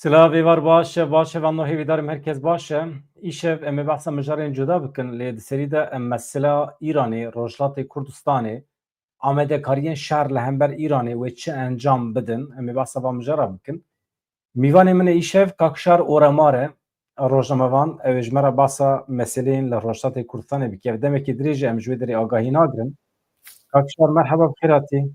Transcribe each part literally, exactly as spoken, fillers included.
Silav êvar baş e, baş e, van no hêvîdarim herkes baş e. Îşev em ê behsa mijarên cuda bikin, lê di serî de em mesela Îranê, Rojhilatê Kurdistanê, amadekariyên şer li hember Îranê wê çi encam bidin, em ê behsa van mijara bikin. Mîvanê min ê îşev Kakşar Oremar e, rojnamevan, ew ê ji me re behsa meseleyên li Rojhilatê Kurdistanê bike. Demekî dirêj e em ji wê derê agahî nagirin. Kakşar, merheba, bi xêr hatî.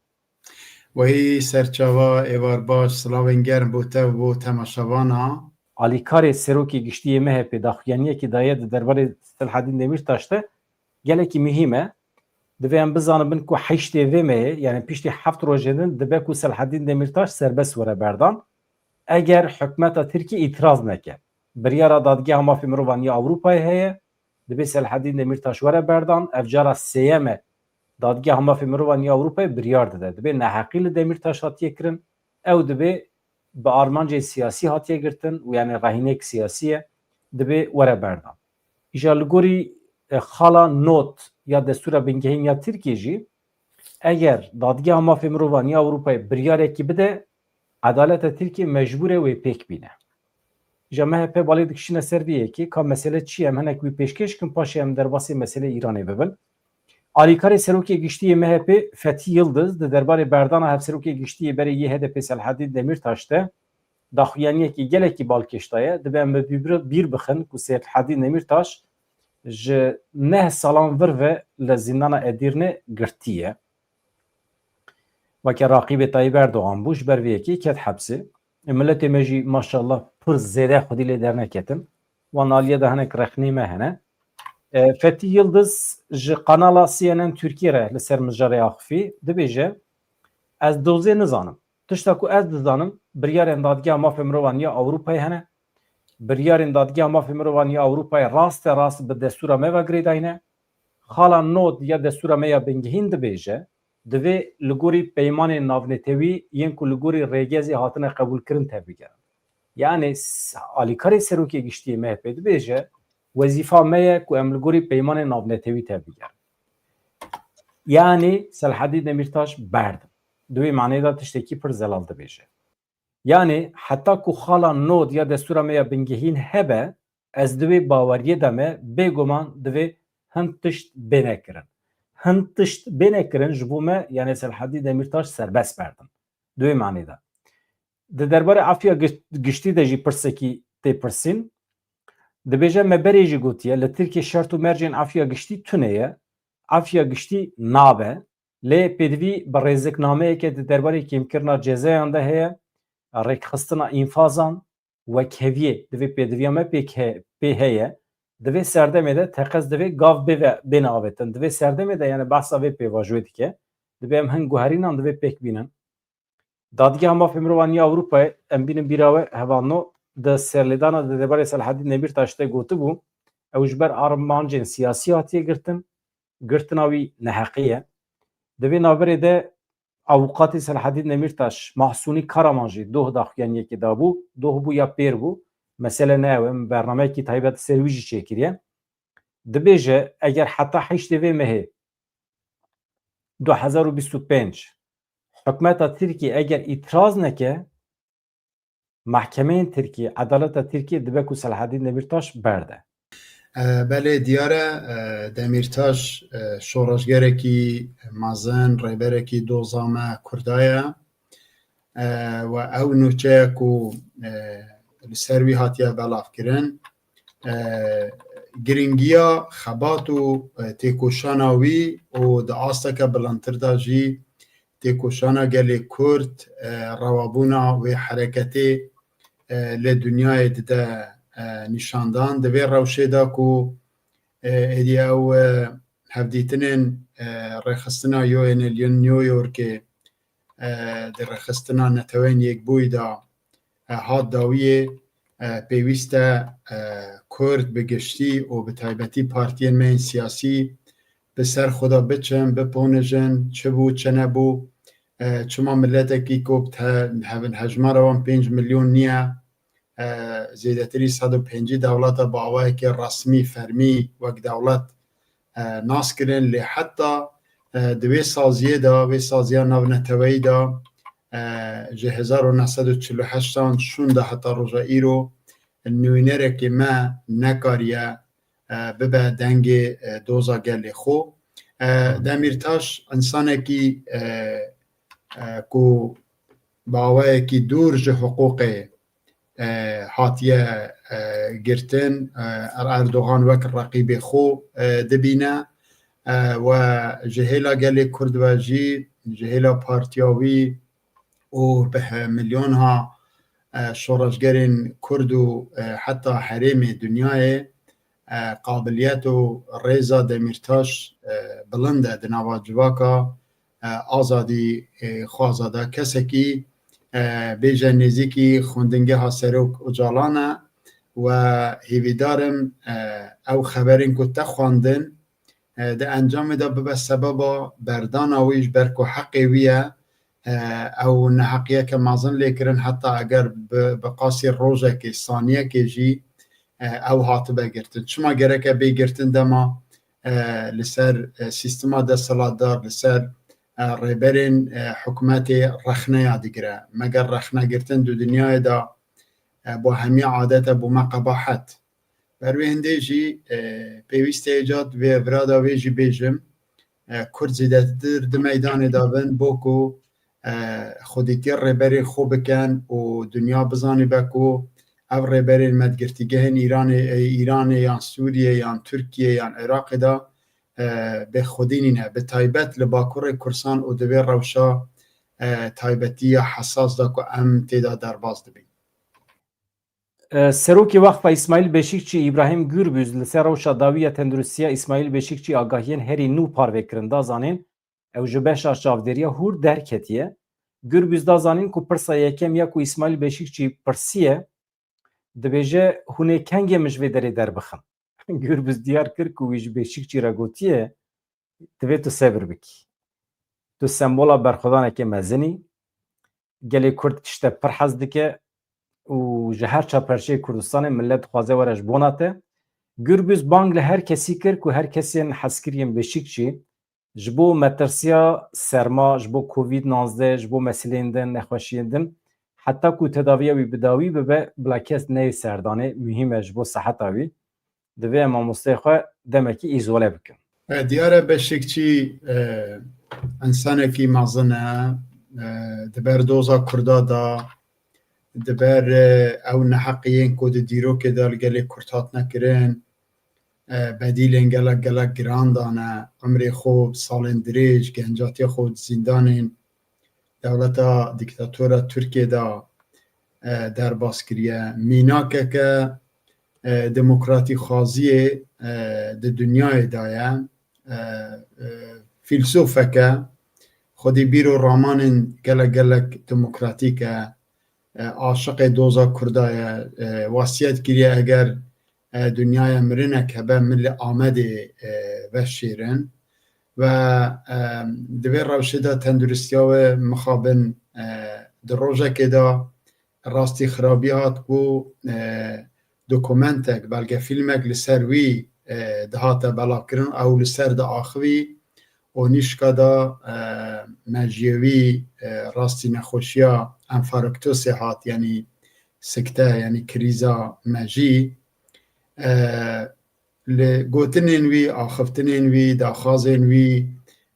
Wehî serçava, êvar baş, silavên germ bo te û bo temaşevana. Alîkarê Serokê Giştî yê M H P daxuyaniyekî daye di derbarê Selhedîn Demîrtaş de, gelekî muhîm e. Divê em bizanibin ku hiştê vê mehê, yanî piştî heft rojê din, dibe ku Selhedîn Demîrtaş serbest were berdan. Eger hikûmeta Tirkiyê îtiraz neke, biryara Dadgeha Mafê Mirovan ya Ewropayê heye, dibê Selhedîn Demîrtaş were berdan. Ev cara sêyem e Dadgeha Mafê Mirovan ya Ewropayê biryar dide. Dibê neheqî li Demîrtaş hatiye kirin, ew dibê bi armancên siyasî hatiye girtin û, yanî, rehînek siyasî ye, dibê were berdan. Îja li gorî, e, xala not ya Destûra Bingehîn ya Tirkiyê jî, eger Dadgeha Mafê Mirovan ya Ewropayê biryarekî bide, edaleta Tirkiyê mecbûr e wê pêk bîne. Îja M H P balê dikişîne ser vê yekê, ka mesele çi ye, em hinek wî pêşkêş kin, paşê em derbasî meselê Îranê bibin. Alîkarê Serokê Giştî yê M H P Fethî Yildiz di derbarê berdana Hevserokê Giştî yê berê yê H D P Selhedîn Demîrtaş de daxuyaniyekî gelekî balkêş daye. Dibe em bi bîr, bîr bixin ku Selhedîn Demîrtaş ji neh salan vir ve li zîndana Edîrnê girtî ye. Weke raqîbê Tayyip Erdogan bû, ji ber vê yekê ket hepsê. E, miletê me jî maşallah pir zêde xwedî lê derneketin. Wan aliyê de hinek rexnê me hene. E, Fethî Yildiz ji kanala C N N Tirkiye re li ser mijarê axifî, dibêje, ez dozê nizanim. Tişta ku ez dizanim, biryarên Dadgeha Mafê Mirovan ya Ewropayê hene. Biryarên Dadgeha Mafê Mirovan ya Ewropayê raste rast bi destûra me ve girêdayî ne. Xala not ya destûra me ya bingehîn dibêje, divê li gorî peymanên navnetewî yên ku li gorî rêgezê hatine qebûlkirin tevbigerin. Yanî s-, alîkarê Serokê Giştî yê M H P dibêje, wezîfa me ye ku em li gorî peymanên navnetewî tevbigerin. Yanî Selhedîn Demîrtaş berdin. Di wê maneyê de tiştekî pir zelal dibêje. Yanî heta ku xala not ya destûra me ya bingehîn hebe, ez di wê baweriyê de me, bêguman divê hin tişt bêne kirin. Hin tişt bêne kirin ji bo me, yanî Selhedîn Demîrtaş serbest berdin. Di wê manê de. Di derbarê afiya giş-, giştî de jî pirsekî tê pirsîn. Dibêje me berê jî gotiye, li Tirkiyê şert û mercên afiya giştî tune ye. Afiya giştî nabe. Lê pêdivî bi rêziknameyeke di derbarê kêmkirina cezayan de heye, rêkxistina înfazan, wekheviyê divê pêdiviya me pêk he-, pê heye. Di vê serdemê de teqez divê gav bêve, bêne avêtin. Di vê serdemê de, yani, behsa vê pêvajoyê dike. Divê em hin guherînan divê pêk bînin. Dadgeha Mafê Mirovan ya Ewropayê, em bînin bîra we, hevalno, di serlêdana di derbarê Selhedîn Demîrtaş de gotibû, ew ji ber armancên siyasî hatiye girtin, girtina wî neheqî ye. Di vê navberê de avûkatê Selhedîn Demîrtaş, Mahsûnî Karaman jî doh daxuyaniyekê dabû, doh bû ya pêr bû, mesele ne ew e, min bernameyekî taybet ser wî jî çêkiriye. Dibêje, eger heta heştê vê mehê du hezar û bîst û pênc hikûmeta Tirkiyê eger îtiraz neke, mehkemeyên Tirkiyê, edaleta Tirkiyê dibe ku Selhedîn Demîrtaş berde. E, belê, diyar e, e, Demîrtaş, e, şoreşgerekî mezin, rêberekî doza me Kurda ye. E, we ew nûçeya ku, e, li ser wî hatiye belavkirin, e, giringiya xebat û, e, têkoşana wî û di asteke bilindtir de jî têkoşana gelê Kurd, e, rewabûna wê hereketê, e, li dinyayê dide, e, nîşandan. Di vê rewşê de ku, e, êdî ew, e, hevdîtinên, e, rêxistina U N li New Yorkê, e, di rêxistina Neteweyên Yekbûyî de, e, hat dawiyê, e, pêwîst e, e, Kurd bi giştî û bi taybetî partiyên me yên siyasî bi ser xwe de biçin, biponijin, çi bû, çi nebû, e, çima miletekî ku bi te-, hev-, hejmara wan pênc milyon niye, e, zêdetirî sed û pêncî dewleta bi awayekî resmî, fermî wek dewlet, e, nas kirin, lê heta, e, di wê saziyê de, wê saziya navneteweyî de, e, ji hezar û neh sed û çil û heştan şûnde heta roja îro nûnerekê me nekariye, e, bibe dengê, e, doza gelê xwe. E, Demîrtaş însanekî, e, e, ku bi awayekî dûr ji hiqûqê, e, hatiye, e, girtin. E, Er-, Erdogan wek reqîbê xwe, e, dibîne, e, we ji hêla gelê Kurd ve jî, ji hêla partiya wî û bi he-, milyonha, e, şoreşgerên Kurd û, e, heta herêmê dinyayê, e, qabiliyet û rêza Demîrtaş, e, bilind e di nava civaka, e, azadî, e, xwaza de. Kesekî, e, bêje nêzîkî xwendingeha Serok Ocalan e we hêvîdar im, e, ew xeberên ku te xwendin, e, di encamê de bibe sebeba berdana wî, ji ber ku heqê wî ye. E, ew neheqiyeke mezin lê kirin, heta eger bi, bi qasî rojekê, saniyekê jî, e, ew hatibe girtin. Çima gereke bê girtin dema, e, li ser, e, sîstema desthilatdar, li ser, e, rêberên, e, hikûmetê rexneya digire? Meger rexne girtin di dinyayê de, e, bo hemiya adet e, bo me qebahet. Ber wê hindê jî, e, pêwîst e ca di vê vira de wê jî bêjim, e, Kurd zêdetir di meydanê de bin, bo ku, e, xwedîtiyê rêberên xwe bikin û dinya bizanibe ku ev rêberên me di girtîgehên Îranê, e, Îranê yan Sûriyê yan Tirkiyê yan Iraqê de, e, bê xwedî nîne. Bi taybet li Bakurê Kursan û di vê rewşa, e, taybetî ya hesas de ku em tê de derbas dibin. E, Serokê Wexfa Îsmaîl Beşîkçî Îbrahîm Gürbüz li ser rewşa dawî ya tenduristiya Îsmaîl Beşîkçî agahiyên herî nû parve kirin, da zanîn ew ji beşa çavdêriya hûr derketiye. Gürbüz da zanîn ku pirsa yekem ya ku Îsmaîl Beşîkçî pirsiye, dibêje, hûn ê kengê min ji vê derê derbixin? Gürbüz diyar kir ku wî ji Beşîkçî re gotiye, divê tu sebir bikî. Tu sembola berxwedanekê mezin î. Gelê Kurd tişte pir hez dike û ji her çar perçeyê Kurdistanê millet dixwaze were ji bona te. Gürbüz bang li her kesî kir ku her kesên hezkiriyên Beşîkçî ji bo metirsiya serma, ji bo Covid nozdeh, ji bo meseleyên din, nexweşiyên din, heta ku tedaviya wî bi dawî bibe, bila kes neyê serdanê, muhîm e ji bo seheta wî. Divê em mamosteyê xwe demekî îzole bikin. E, diyar e Beşikçî, e, însanekî mezin e, e, di ber doza Kurda de, di ber, e, ew neheqiyên ku di dîrokê de li gelê Kurd hatine kirin, e, bedîlên gelek, gelek giran dane, umrê xwe, salên dirêj, gencatiya xwe di zîndanên dewleta dîktatora Tirkiyê de, e, derbas kiriye. Mînakeke, e, demokratîxwaziyê, e, di dinyayê de ye. E, e, fîlsofeke, xwedî bîr û ramanên gelek gelek demokratîk e. E, aşiqê doza Kurda ye. E, wesiyet kiriye eger, e, dinyaya mirinek hebe min li Amedê, e, veşêrin. Ve, e, di vê rewşê de tenduristiya wê mixabin, e, di rojekê de rastî xirabî hat ku, e, dokumentek, belgefîlmek li ser wî, e, dihate belavkirin, ew li ser diaxivî û nîşka de, e, mejiyê wî, e, rastî nexweşiya enfarktosê hat, yanî sikte, yanî krîza mejî. E, Li gotinên wî, axiftinên wî, daxwazên wî,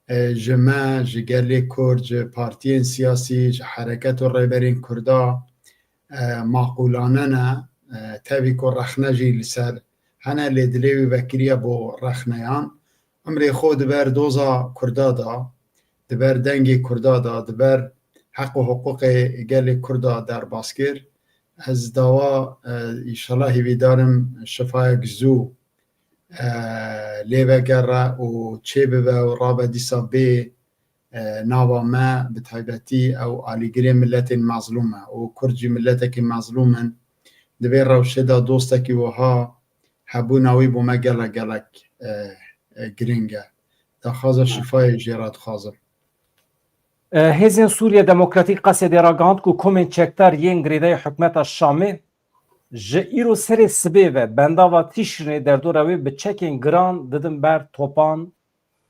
e, ji me, ji gelê Kurd, ji partiyên siyasî, ji hereket û rêberên Kurda, e, maqûlane ne. E, tevî ku rexne jî li ser hene, lê dilê wî vekiriye bo rexneyan. Umrê xwe di ber doza Kurda da, di ber dengê Kurda da, di ber heq û hiqûqê gelê Kurda derbas kir. Ez dawa, e, înşallah hêvîdar im şifayek zû, e, lê vegere û çêbibe û rabe dîsa bê, e, nava me, bi taybetî ew alîgirê miletên mezlûm e û Kurd jî miletekî mezlûm in. Di vê rewşê de dostekî wiha hebûna wî bo me gelek gelek, e, e, giring e. Daxwaza şifayê jê re dixwazim. E, Hêzên Sûriye Demokratîk Qesedê ragihand ku komên çekdar yên girêdayî hikûmeta Şamê ji îro serê sibê ve bendava Tîşrînê derdora wê bi çekên giran didin ber topan,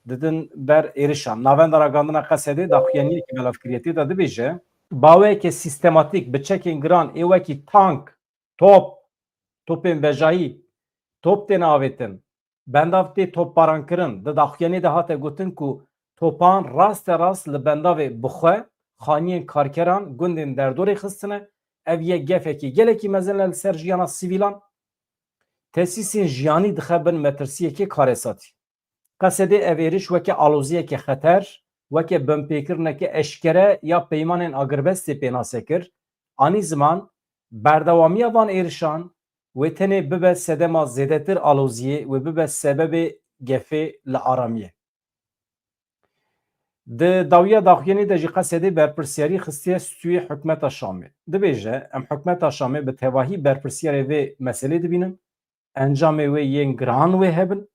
didin ber êrişan. Navenda ragihandina Qesedê daxuyaniyekî belavkiriyetê de dibêje, baweyeke sîstematîk bi çekên giran ê wekî tank, top, topên bejayî, top tên avêtin, bendav tê topbarankirin. Di daxuyaniyê de hate gotin ku topan raste rast li bendavê bi xwe xaniyên karkeran, gundên derdorê xistine. Ev yek gefekî gelekî mezin e li ser jiyana sivîlan. Tesîsên jiyanî dixe bin metirsiyekê karesatî. Qesedê ev êriş weke aloziyeke xeter, weke binpêkirineke eşkere ya peymanên agirbestê pênase kir. Anî ziman, berdewamiya van êrişan wê tenê bibe sedema zêdetir aloziyê, wê bibe sebebê gefê li aramiyê. Di dawiya daxuyanî de jî Qesedê berpirsiyarî xistiye stûyê hikûmeta Şamê. Dibêje, em hikûmeta Şamê bi tevahî berpirsiyarê vê meselê dibînin. Encamê wê yên giran wê hebin.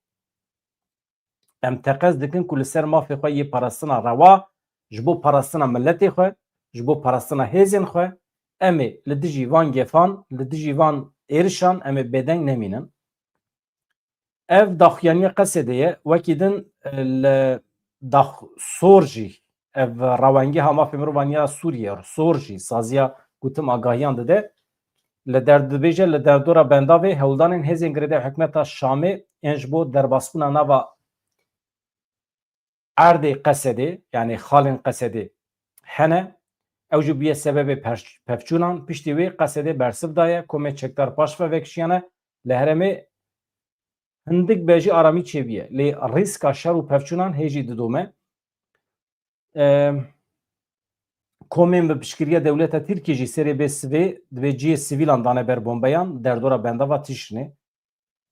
Em teqez dikin ku li ser mafê xwe yê parastina rewa, ji bo parastina miletê xwe, ji bo parastina hêzên xwe, em ê li dijî van gefan, li dijî van êrişan em ê bêdeng nemînin. Ev daxuyaniya Qesedê ye, wekî din, e, li dax-, sor jî, ev rawengiha mafê mirovan ya Sûriyê, sor jî saziya, gotim, agahiyan dide. Li der-, dibêje, li derdora bendavê hewldanên hêzên girêdayî hikûmeta Şamê ên ji bo derbasbûna nava erdê Qesedê, yanî xalên Qesedê hene. Ew jî bûye sebebê perç-, pevçûnan. Piştî wê Qesedê bersiv daye, komê çekdar paşve vekişiyane. Li herêmê hindik bejî aramî çêbûye. Lê rîska şer û pevçûnan hê jî didome. Em, komên bi piştgiriya dewleta Tirkiyê jî serê bê sivê, divê cihê sivîlan dane ber bombeyan, derdora bendava Tişrînê.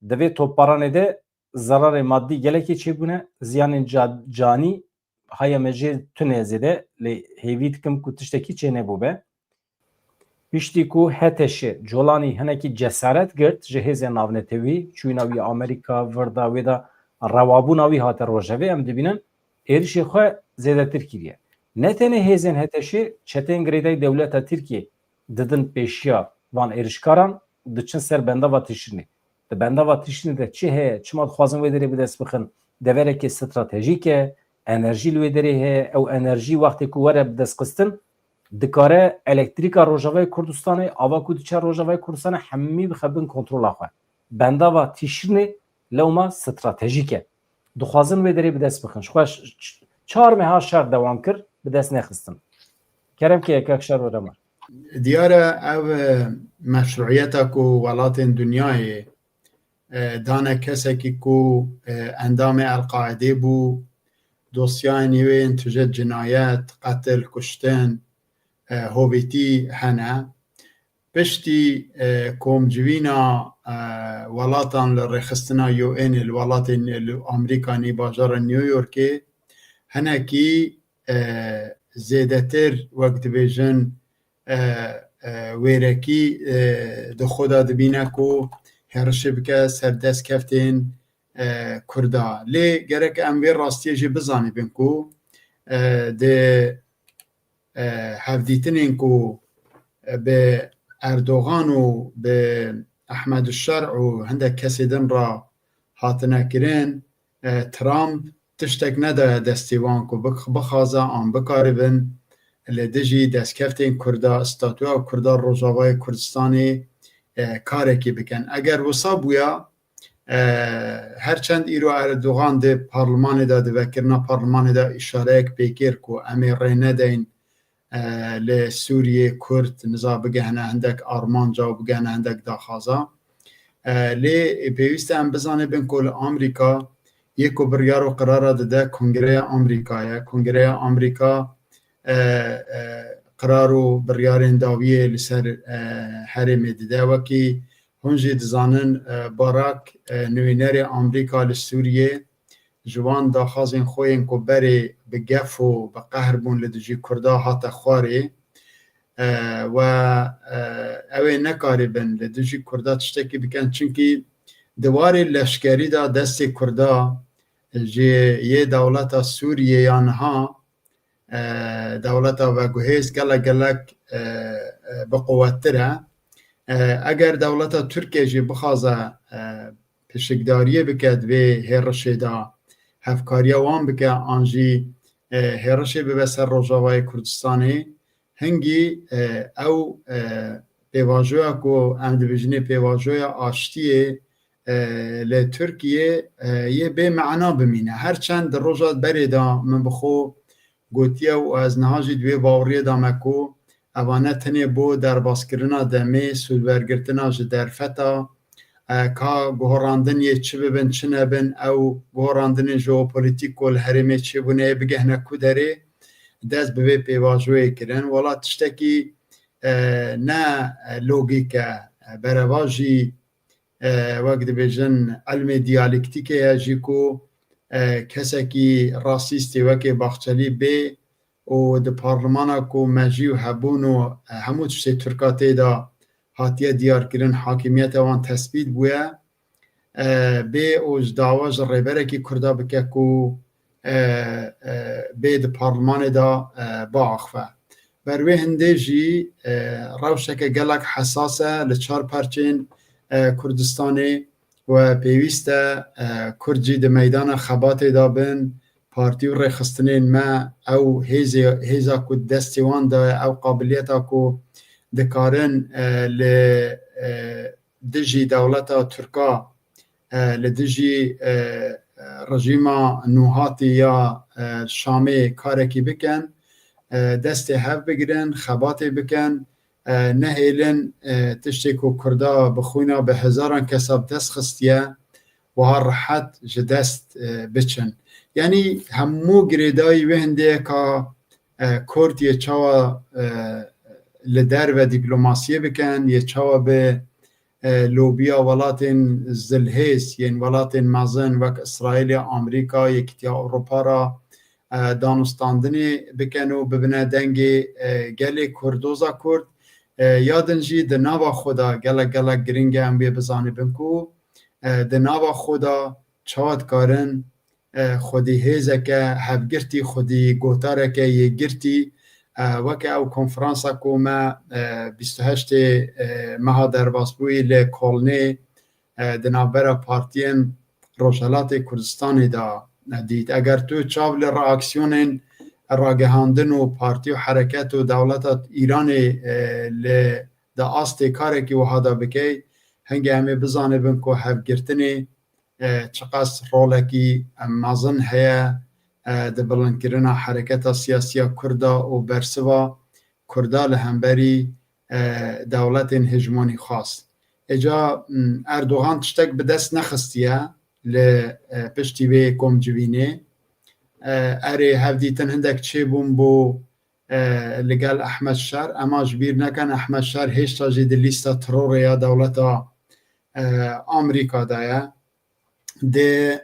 Di vê topbaranê de zerarê madî gelekê çêbûne, ziyanên ca-, canî haya me jê tune zêde, lê hêvî dikim ku tiştekî çê nebûbe. Piştî ku HTŞ Colanî hinekî cesaret girt, ji hêzên navnetewî çûyîna wî Amerîka, vir da wê de rewabûna wî hate rojevê, em dibînin êrişê xwe zêdetir kiriye. Ne tenê hêzên HTŞ, çeteyên girêdayî dewleta Tirkiyê didin pêşiya van êrişkaran, diçin ser bendava Tişrînê. Di bendava Tişrînê de çi heye, çima dixwazin wê derê bi dest bixin? Deverekê stratejîk e, enerjî li wê derê heye, ew enerjî wextê ku were bi dest xistin, dikare elektrîka Rojavayê Kurdistanê, ava ku diçe Rojavayê Kurdistanê hemî bixe bin kontrola xwe. Bendava Tişrînê lewma stratejîk e. Dixwazin wê derê bi dest bixin. Ji xwe ş-, ç-, çar meha şer dewam kir, bi dest nexistin. Kerem ke yekek şer û remar. Diyar e ev, e, meşruiyeta ku welatên dinyayê, e, dane kesekî ku, e, endamê El-Qaidê bû, dosyayên wê yên tije cinayet, qetil, kuştin, e, hovîtî hene. Piştî, e, komcivîna, e, welatan li rêxistina U N li welatên li Amerîkanê, bajara New Yorkê, hinekî, e, zêdetir, wek dibêjin, e, e, wêrekî, e, di xwe de dibîne ku hêrişê bike ser destkeftên, e, Kurda. Lê gerek em vê rastiyê jî bizanîbin ku, e, di, e, hevdîtinên ku, e, bi Erdogan û bi Ehmed Şer û hindek kesê din re hatine kirin, e, Trump tiştek nedaye destê wan ku bix-, bixwaze an bikaribin li dijî destkeftên Kurda, statûya Kurda Rojavayê Kurdistanê, e, karekî bikin. Eger wisa bûya, e, her çend îro Erdogan di parlimanê de, di vekirina parlimanê de îşareyek pê kir ku em ê rê nedeyn, e, li Sûriyê Kurd niza bigehne hindek armanca û bigehne hindek daxwaza. E, lê pêwîst e em bizanibin ku li Amerîka yê ku biryar û qirara dide Kongreya Amerîka ye. Kongreya Amerîka, e, e, qirar û biryarên dawiyê li ser, e, herêmê dide. Wekî hûn jî dizanin, e, Barak, e, nivînerê Amerîka li Sûriyê, ji wan daxwazên xwe yên ku berê bi gef û bi qehr bûn li dijî Kurda hate xwarê, e, we, e, ew ê nekaribin li dijî Kurda tiştekî bikin, çimkî di warê leşkerî de destê Kurda ji yê dewleta Sûriyê ya niha, e, dewleta veguhêz gelek gelek, e, e, biquwettir e. E, eger dewleta Tirkiye jî bixwaze, e, pişikdariyê bike di vê hêrişê de, hevkariya wan bike, an jî, e, hêrişê bibe ser Rojavayê Kurdistanê, hingî, e, ew, e, pêvajoya ku em dibêjinê pêvajoya aştiyê, e, li Tirkiyê, e, yê bê mana bimîne. Her çend di roja berê de min bi xwe gotiye û ez niha jî di wê baweriyê de me ku evane tenê bo derbaskirina demê, sûdwergirtina ji derfeta, e, ka guherandin yê çi bibin, çi nebin, ew guherandinên jeopolîtîk ku li herêmê çêbûne yê bigehne ku derê, dest bi vê pêvajoyê kirin. Wela tiştekî, e, ne logîk e, e, berevajî, e, wek dibêjin, ilmê diyalîktîkê ye jî ku, e, kesekî rasîstê wekê Baxçelî bê û di parlimana ku mejî û hebûn û, e, hemû tiştê Tirka tê de hatiye diyarkirin, hakimiyeta wan tesbît bûye, e, bê û ji dawa ji rêberekî Kurda bike ku, e, e, bê di parlimanê de, e, biaxive. Ber wê hindê jî, e, rewşeke gelek hesas e li çar perçên, e, Kurdistanê we pêwîst e, e, Kurd jî di meydana xebatê de bin, partî û rêxistinên me ew hêzê, hêza ku destê wan de ye, ew qabiliyeta ku dikarin, e, li, e, dijî dewleta Tirka, e, li dijî, e, e, rejîma nûhatî ya, e, Şamê karekî bikin, e, destê hev bigirin, xebatê bikin, e, nehêlin, e, tiştê ku Kurda bi xwîna bi hezaran kesa bi dest xistiye, wiha rehet ji dest, e, biçin. Yanî hemû girêdayî wê hindê ye ka, e, Kurd yê çawa, e, li derve dîplomasiyê bikin, yê çawa bi, e, lobiya welatên zilhêz, yên welatên mezin wek Îsraîlê, Amerîka, Yekîtiya Ewropa re, e, danûstandinê bikin û bibine dengê, e, gelê Kurd, doza Kurd, e, ya din jî di nava xwe de gelek, gelek giring e em wê bizanibin ku, e, di nava xwe de çawa dikarin, e, xwedî hêzeke hevgirtî, xwedî gotareke yêgirtî, e, weke ew konferansa ku me, e, bîst û heştê, e, meha derbasbûyî li Kolnê, e, di navbera partiyên Rojhelatê Kurdistanê de dît. Eger tu çav li reaksiyonên ragihandin û partî û hereket û dewleta Îranê, e, li di astê karekî wiha de bikey, hingê em ê bizanibin ku hevgirtinê, e, çiqas rolekî, e, mezin heye, e, di bilindkirina hereketa siyasiya Kurda û bersiva Kurda li hemberî, e, dewletên hejmonîxwaz. Êca, m, Erdogan tiştek bi dest nexistiye li, e, piştî vê komcivînê. E, erê hevdîtin hindek çêbûn bo, e, li gel Ehmed Şer. Ema ji bîr nekin, Ehmed Şer hêşta jî di lîsta terorê ya dewleta, e, Amerîka de ye. Di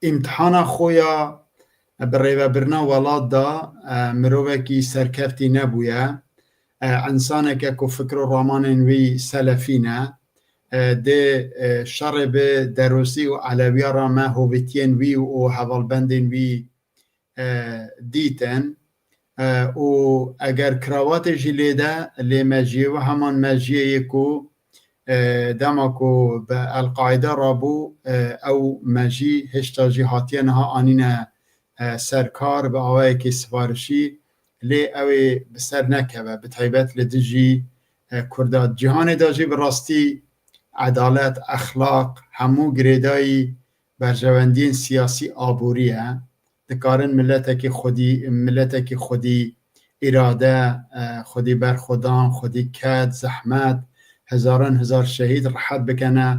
îmtihana xwe ya bi rêvebirina welat de, e, mirovekî serkeftî nebûye. E, însaneke ku fikr û ramanên wî selefî ne. E, dê, e, şerê bi derosî û elewiya re me hovîtiyên wî û hevalbendên wî, e, dîtin. E, û eger krawatê jî lê de, lê mejiyê wî heman mejiyê yê ku, e, dema ku bi El-Qaîde rabû, e, ew mejî hêşta jî hatiye niha anîne, e, ser kar bi awayekî sifarişî, lê ew ê bi ser nekeve, bi taybet li dijî, e, Kurda. Cîhanê de jî bi rastî edalet, exlaq, hemû girêdayî berjewendiyên siyasî, aborî ye. Dikarin miletekî xwedî, miletekî xwedî, îrade, e, xwedî berxwedan, xwedî ked, zehmet, hezaran hezar şehîd rehet bikene,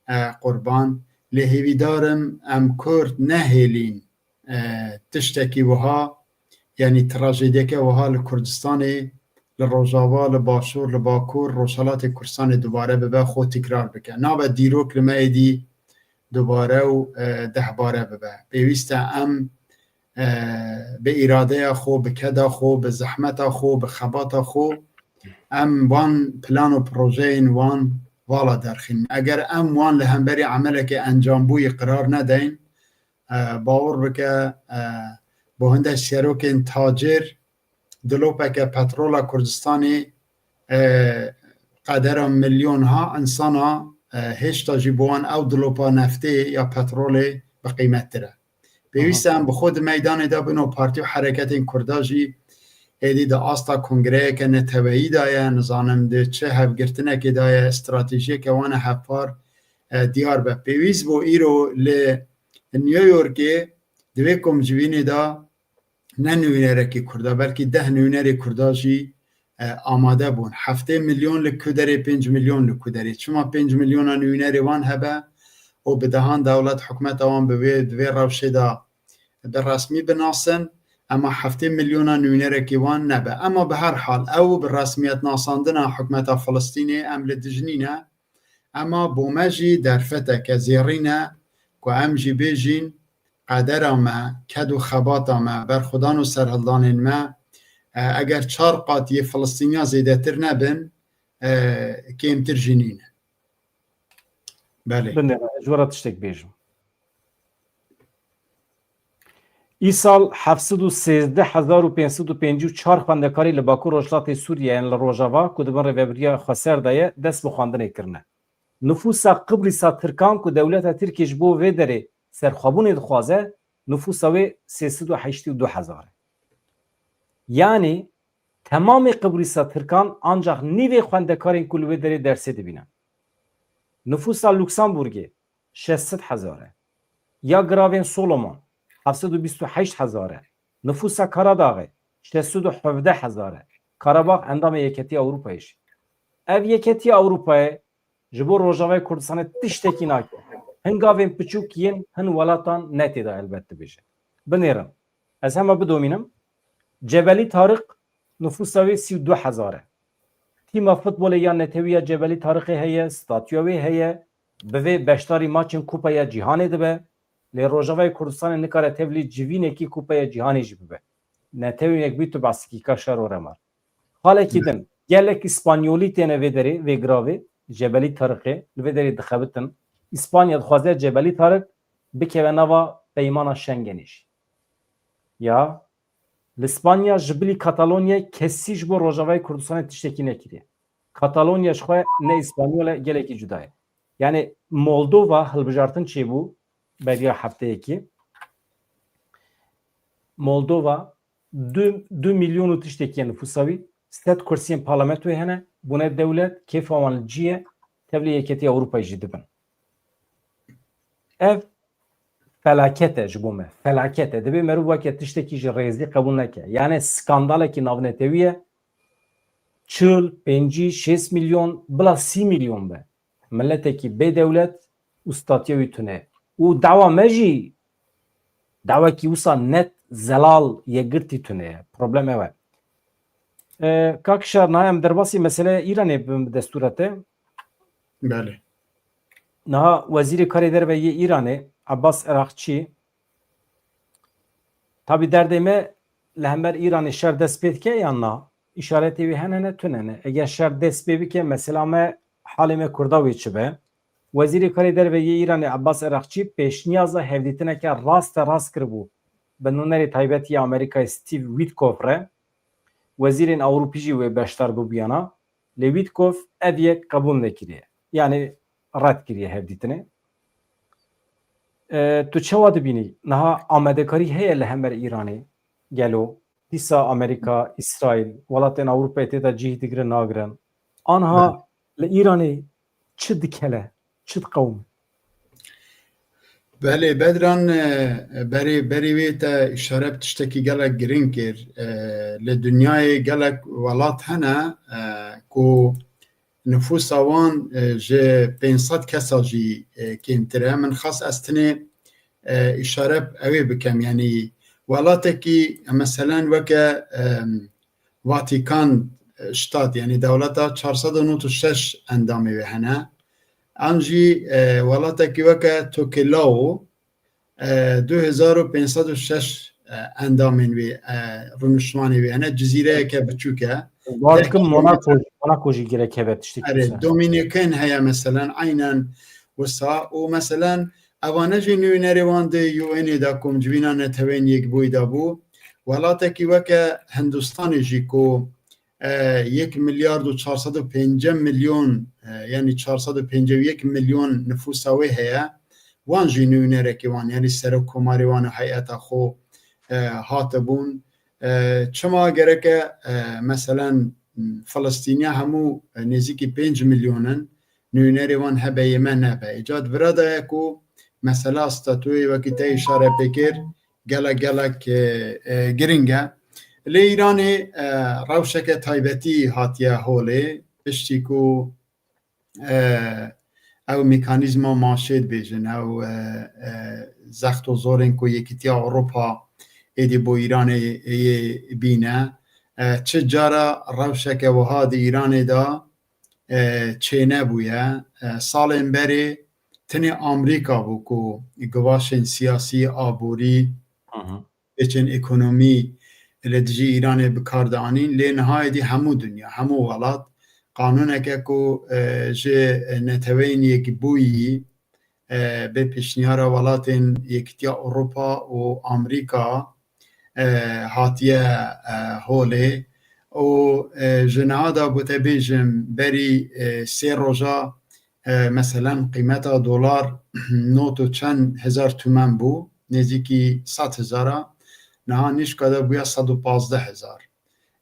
e, qurban. Lê hêvîdar im em Kurd nehêlîn, e, tiştekî wiha, yanî trajediyeke wiha li Kurdistanê, li Rojava, li Başûr, li Bakur, Rojhelatê Kurdistanê dubare bibe, xwe tîkrar bike. Nabe dîrok li me êdî dubare û, e, dehbare bibe. Pêwîst e em, e, bi îradeya xwe, bi keda xwe, bi zehmeta xwe, bi xebata xwe em wan plan û projeyên wan vala derxînin. Eger em wan li hemberî emeleke encambûyî qerar nedeyn, e, bawer bike, e, bo hindek serokên tacir dilopeke petrola Kurdistanê, e, qedera milyonha insana, e, hêşta jî bo wan ew dilopa neftê ya petrolê bi qîmettir e. Pêwîst e em bi xwe di meydanê de bin û partî û hereketên Kurda jî êdî di asta kongreyeke neteweyî de ye, nizanim di çi hevgirtinekê de ye, stratejiyeke wan e hevpar, e, diyar be. Pêwîst bû îro li New Yorkê di vê komcivînê de ne nûnerekî Kurda, belkî deh nûnerê Kurda jî, e, amade bûn. Heftê milyon li ku derê, pênc milyon li ku derê. Çima pênc milyona nûnerê wan hebe û bi dehan dewlet hikûmeta wan bi vê, di vê rewşê de bi resmî binasin, ema heftê milyona nûnerekî wan nebe. Ema bi her hal ew bi resmiyet nasandina hikûmeta Filistînê em li dij nîne. Ema bo me jî derfeteke zêrîn e ku em jî bêjîn, qedera me, ked û xebata me, berxwedan û serhildanên me, e, eger çar qat yê Filistîniya zêdetir nebin, e, kêmtir jî nîne. Belê. Binêre, ez ji we re tiştek bêjim. Îsal heft sed û sêzdeh hezar û pênc sed û pêncî û çar xwendekarî li Bakur Rojhilatê Sûriyê yên li Rojava ku di bin rêvebiriya xweser de ye, dest bi xwendinê kirine. Nifûsa Qibrîsa Tirkan ku dewleta Tirkiyê ji bo vê derê serxwebûnê dixwaze, nifûsa wê sê sed û heştê û du hezar e. Yanî temamê Qibrîsa Tirkan ancax nîvê xwendekarên ku li wê derê dersê dibîne. Nifûsa Luksemburgê şeş sed hezar e. Ya Giravên Solomon heft sed û bîst û heşt hezar e. Nifûsa Karadaxê şeş sed û hevdeh hezar e. Karabax endamê Yeketiya Ewropayê jî. Ev Yeketiya Ewropayê ji bo Rojavayê Kurdistanê tiştekî nake. Hin gavên piçûk yên hin welatan ne tê de helbet dibêje. Binêrin. Ez hema bidomînim. Cebelî Tariq nifûsa wê sî û du hezar e. Tîma futbolê ya netewî ya Cebelî Tariqê heye, statûya wê heye, bi vê beşdarî maçên Kupa ya Cîhanê dibe. Lê Rojavayê Kurdistanê nikare tevlî civînekî Kupa ya Cîhanê jî bibe. Netewên Yekbûyî tu behsikî ka şer û remar. Xalekî din, gelek Îspanyolî têne vê derê, vê giravê, Cebelî Tariqê, li vê derê dixebitin. Îspanya dixwaze Cebelî Tariq bikeve nava peymana Şengenê jî. Ya, li Spanya ji bilî Katalonyayê kesî ji bo Rojavayê Kurdistanê tiştekî nekiriye. Katalonya ji xwe ne Îspanyol e, gelekî cuda ye. Yani Moldova hilbijartin çêbû beriya hefteyekî. Moldova du, du milyon û tiştekî ye nifûsa wî. Sed kursiyên parlamentoyê hene, bûne dewlet, kêfa wan li cî ye, tevlî Yeketiya Ewropayê jî dibin. Ev felaket e ji bo me. Felaket e. Divê meriv weke tiştekî ji rêzî qebûl neke. Yani skandalekî navnetewî ye. Çil, pêncî, şêst milyon, bila sî milyon be. Miletekî bê dewlet û statîya wî tune. Û dawa me jî dawekî wisa net zelal yekgirtî tune ye. Problem ew e. E, Kak Şar, niha em derbasî meseleya Îranê bibin bi destûra te. Belê. Niha Wezîrê Karê Derve yê Îranê, Abbas Erakçî, tabî derdê me li hember Îranê şer dest pê dike yan na? Îşaretê wê hene ne tune ne. Eger şer dest pê bike, mesela me, halê me Kurda wê çi be? Wezîrê Karê Derve yê Îranê Abbas Erakçî pêşniyaza hevdîtineke raste rast kiribû bi nûnerê taybet yê Amerîkayê Steve Witkoff re. Wezîrên Ewropî jî wê beşdar bibûyana. Lê Witkoff ev yek qebûl nekiriye. Yanî red kiriye hevdîtinê. E, tu çawa dibînî? Niha amadekarî heye li hember Îranê? Gelo dîsa Amerîka, Îsraîl, welatên Ewropayê tê de cih digrin nagirin? Anha Belê. Li Îranê çi dikele, çi diqewime? Belê, Bedran, e, berê, berê wê te îşare bi tiştekî gelek giring kir. E, li dinyayê gelek welat hene, e, ku nifûsa wan, e, ji pênc sed kesa jî, e, kêmtir e. Min xwest ez tenê, e, îşare bi ewê bikem. Yanî welatekî, meselen, weke, e, Vatikan, e, Ştat, yanî dewleta çar sed û nod û şeş endamê wê hene. An jî, e, welatekî weke Tokelau, e, du hezar û pênc sed û şeş, e, endamên wê, e, rûniştvanê wê hene. Cizîreyeke biçûk e. Bawer dikim Monaco, Monaco jî gerek hebe tiştekî Erê, wisa. Dominican heye meselen, aynen wisa. Û meselen, evane jî nûnerê wan di U N'ê de, Komcivîna Netewên Yekbûyî de bû. Welatekî weke Hindistanê jî ku, e, yek milyar û çar sed û pêncî milyon, e, yanî çar sed û pêncî û yek milyon nifûsa wê heye. Wan jî nûnerekî wan, yanî serokkomarê wan û heyeta xwe, e, hatibûn. E, çima gereke, e, meselen, Filistîniya hemû, e, nêzîkî pênc milyon in, nûnerê wan hebe yê me nebe. Îca di vira de ye ku mesela statûyê wekî te îşare pê kir, gelek, gelek, e, e, giring e. Lê Îranê, e, rewşeke taybetî hatiye holê, piştî ku, e, ew mekanîzma maşê dibêjin, ew, e, e, zext û zorên ku Yekîtiya Ewropa êdî bo Îranê yê bîne, e, çi cara rewşeke wiha di Îranê de, e, çênebûye. E, salên berê tenê Amerîka bû ku givaşên siyasî, aborî, Hı hı. bêçên ekonomî li dijî Îranê bi kar dianîn. Lê niha êdî hemû dinya, hemû welat qanûneke ku, e, ji Neteweyên Yekbûyî, e, bi pêşniyara welatên Yekîtiya Ewropa û Amerîka, e, hatiye, e, holê û, e, ji niha de, bo te bêjim, berî, e, sê roja, e, meselen, qîmeta dolar not û çend hezar tûmen bû, nêzîkî sed hezar a, niha nişka de bûye sed û pazdeh hezar.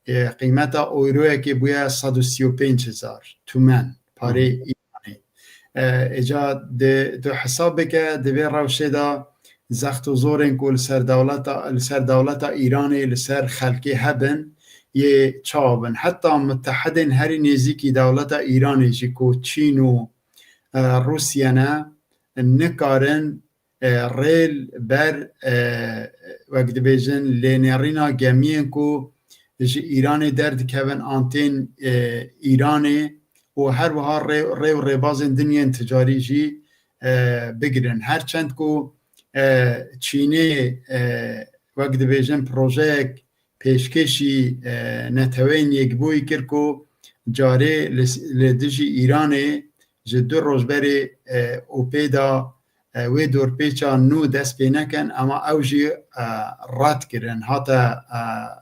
E, qîmeta euroyekê bûye sed û sî û pênc hezar tûmen, parê Hı hı. Îranê. E, êca di, tu hesab bike, di vê rewşê de zext û zorên ku li ser dewleta, li ser dewleta Îranê, li ser xelkê hebin, yê çawa bin. Heta mitehedên herî nêzîkî dewleta Îranê jî ku Çîn û, e, Rûsye ne, nikarin, e, rê li ber, e, wek dibêjin, lênêrîna gemiyên ku ji Îranê derdikevin an tên, e, Îranê û her wiha rê, rê û rêbazên din yên ticarî jî, e, bigirin. Her çend ku, e, Çînê, e, wek dibêjin, projeyek pêşkêşî, e, Neteweyên Yekbûyî kir ku carê li, li dijî Îranê ji du roj berê, e, OPEC de, e, wê dorpêça nû dest pê nekin, ema ew jî, e, red kirin, hate, e,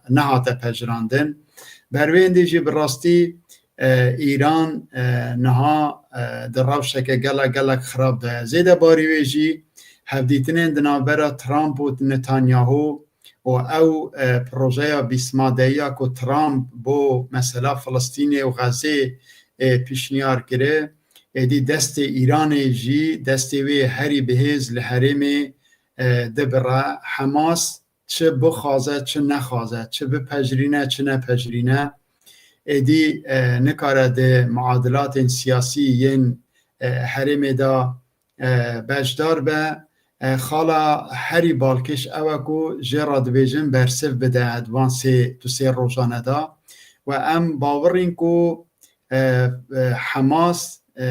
nehate pejirandin. Ber wê hindê jî bi rastî, e, Îran, e, niha, e, di rewşeke gelek, gelek xirab de ye. Zêde barî wê jî hevdîtinên di navbera Trump û Netanyahu û ew, e, projeya bîst madeyiya ku Trump bo mesela Filistînê û Xezê, e, pîşniyar kire, êdî destê Îranê jî, destê wê herî bihêz li herêmê, e, dibire. Hemas çi bixwaze, çi nexwaze, çi bipejirîne, çi nepejirîne, êdî, e, nikare di muadilatên siyasî yên, e, herêmê de e, beşdar be. E, xala herî balkêş ew e ku jê re dibêjin bersiv bide di van sê, tu sê rojane de. We em bawirîn ku, e, e, Hemas, e,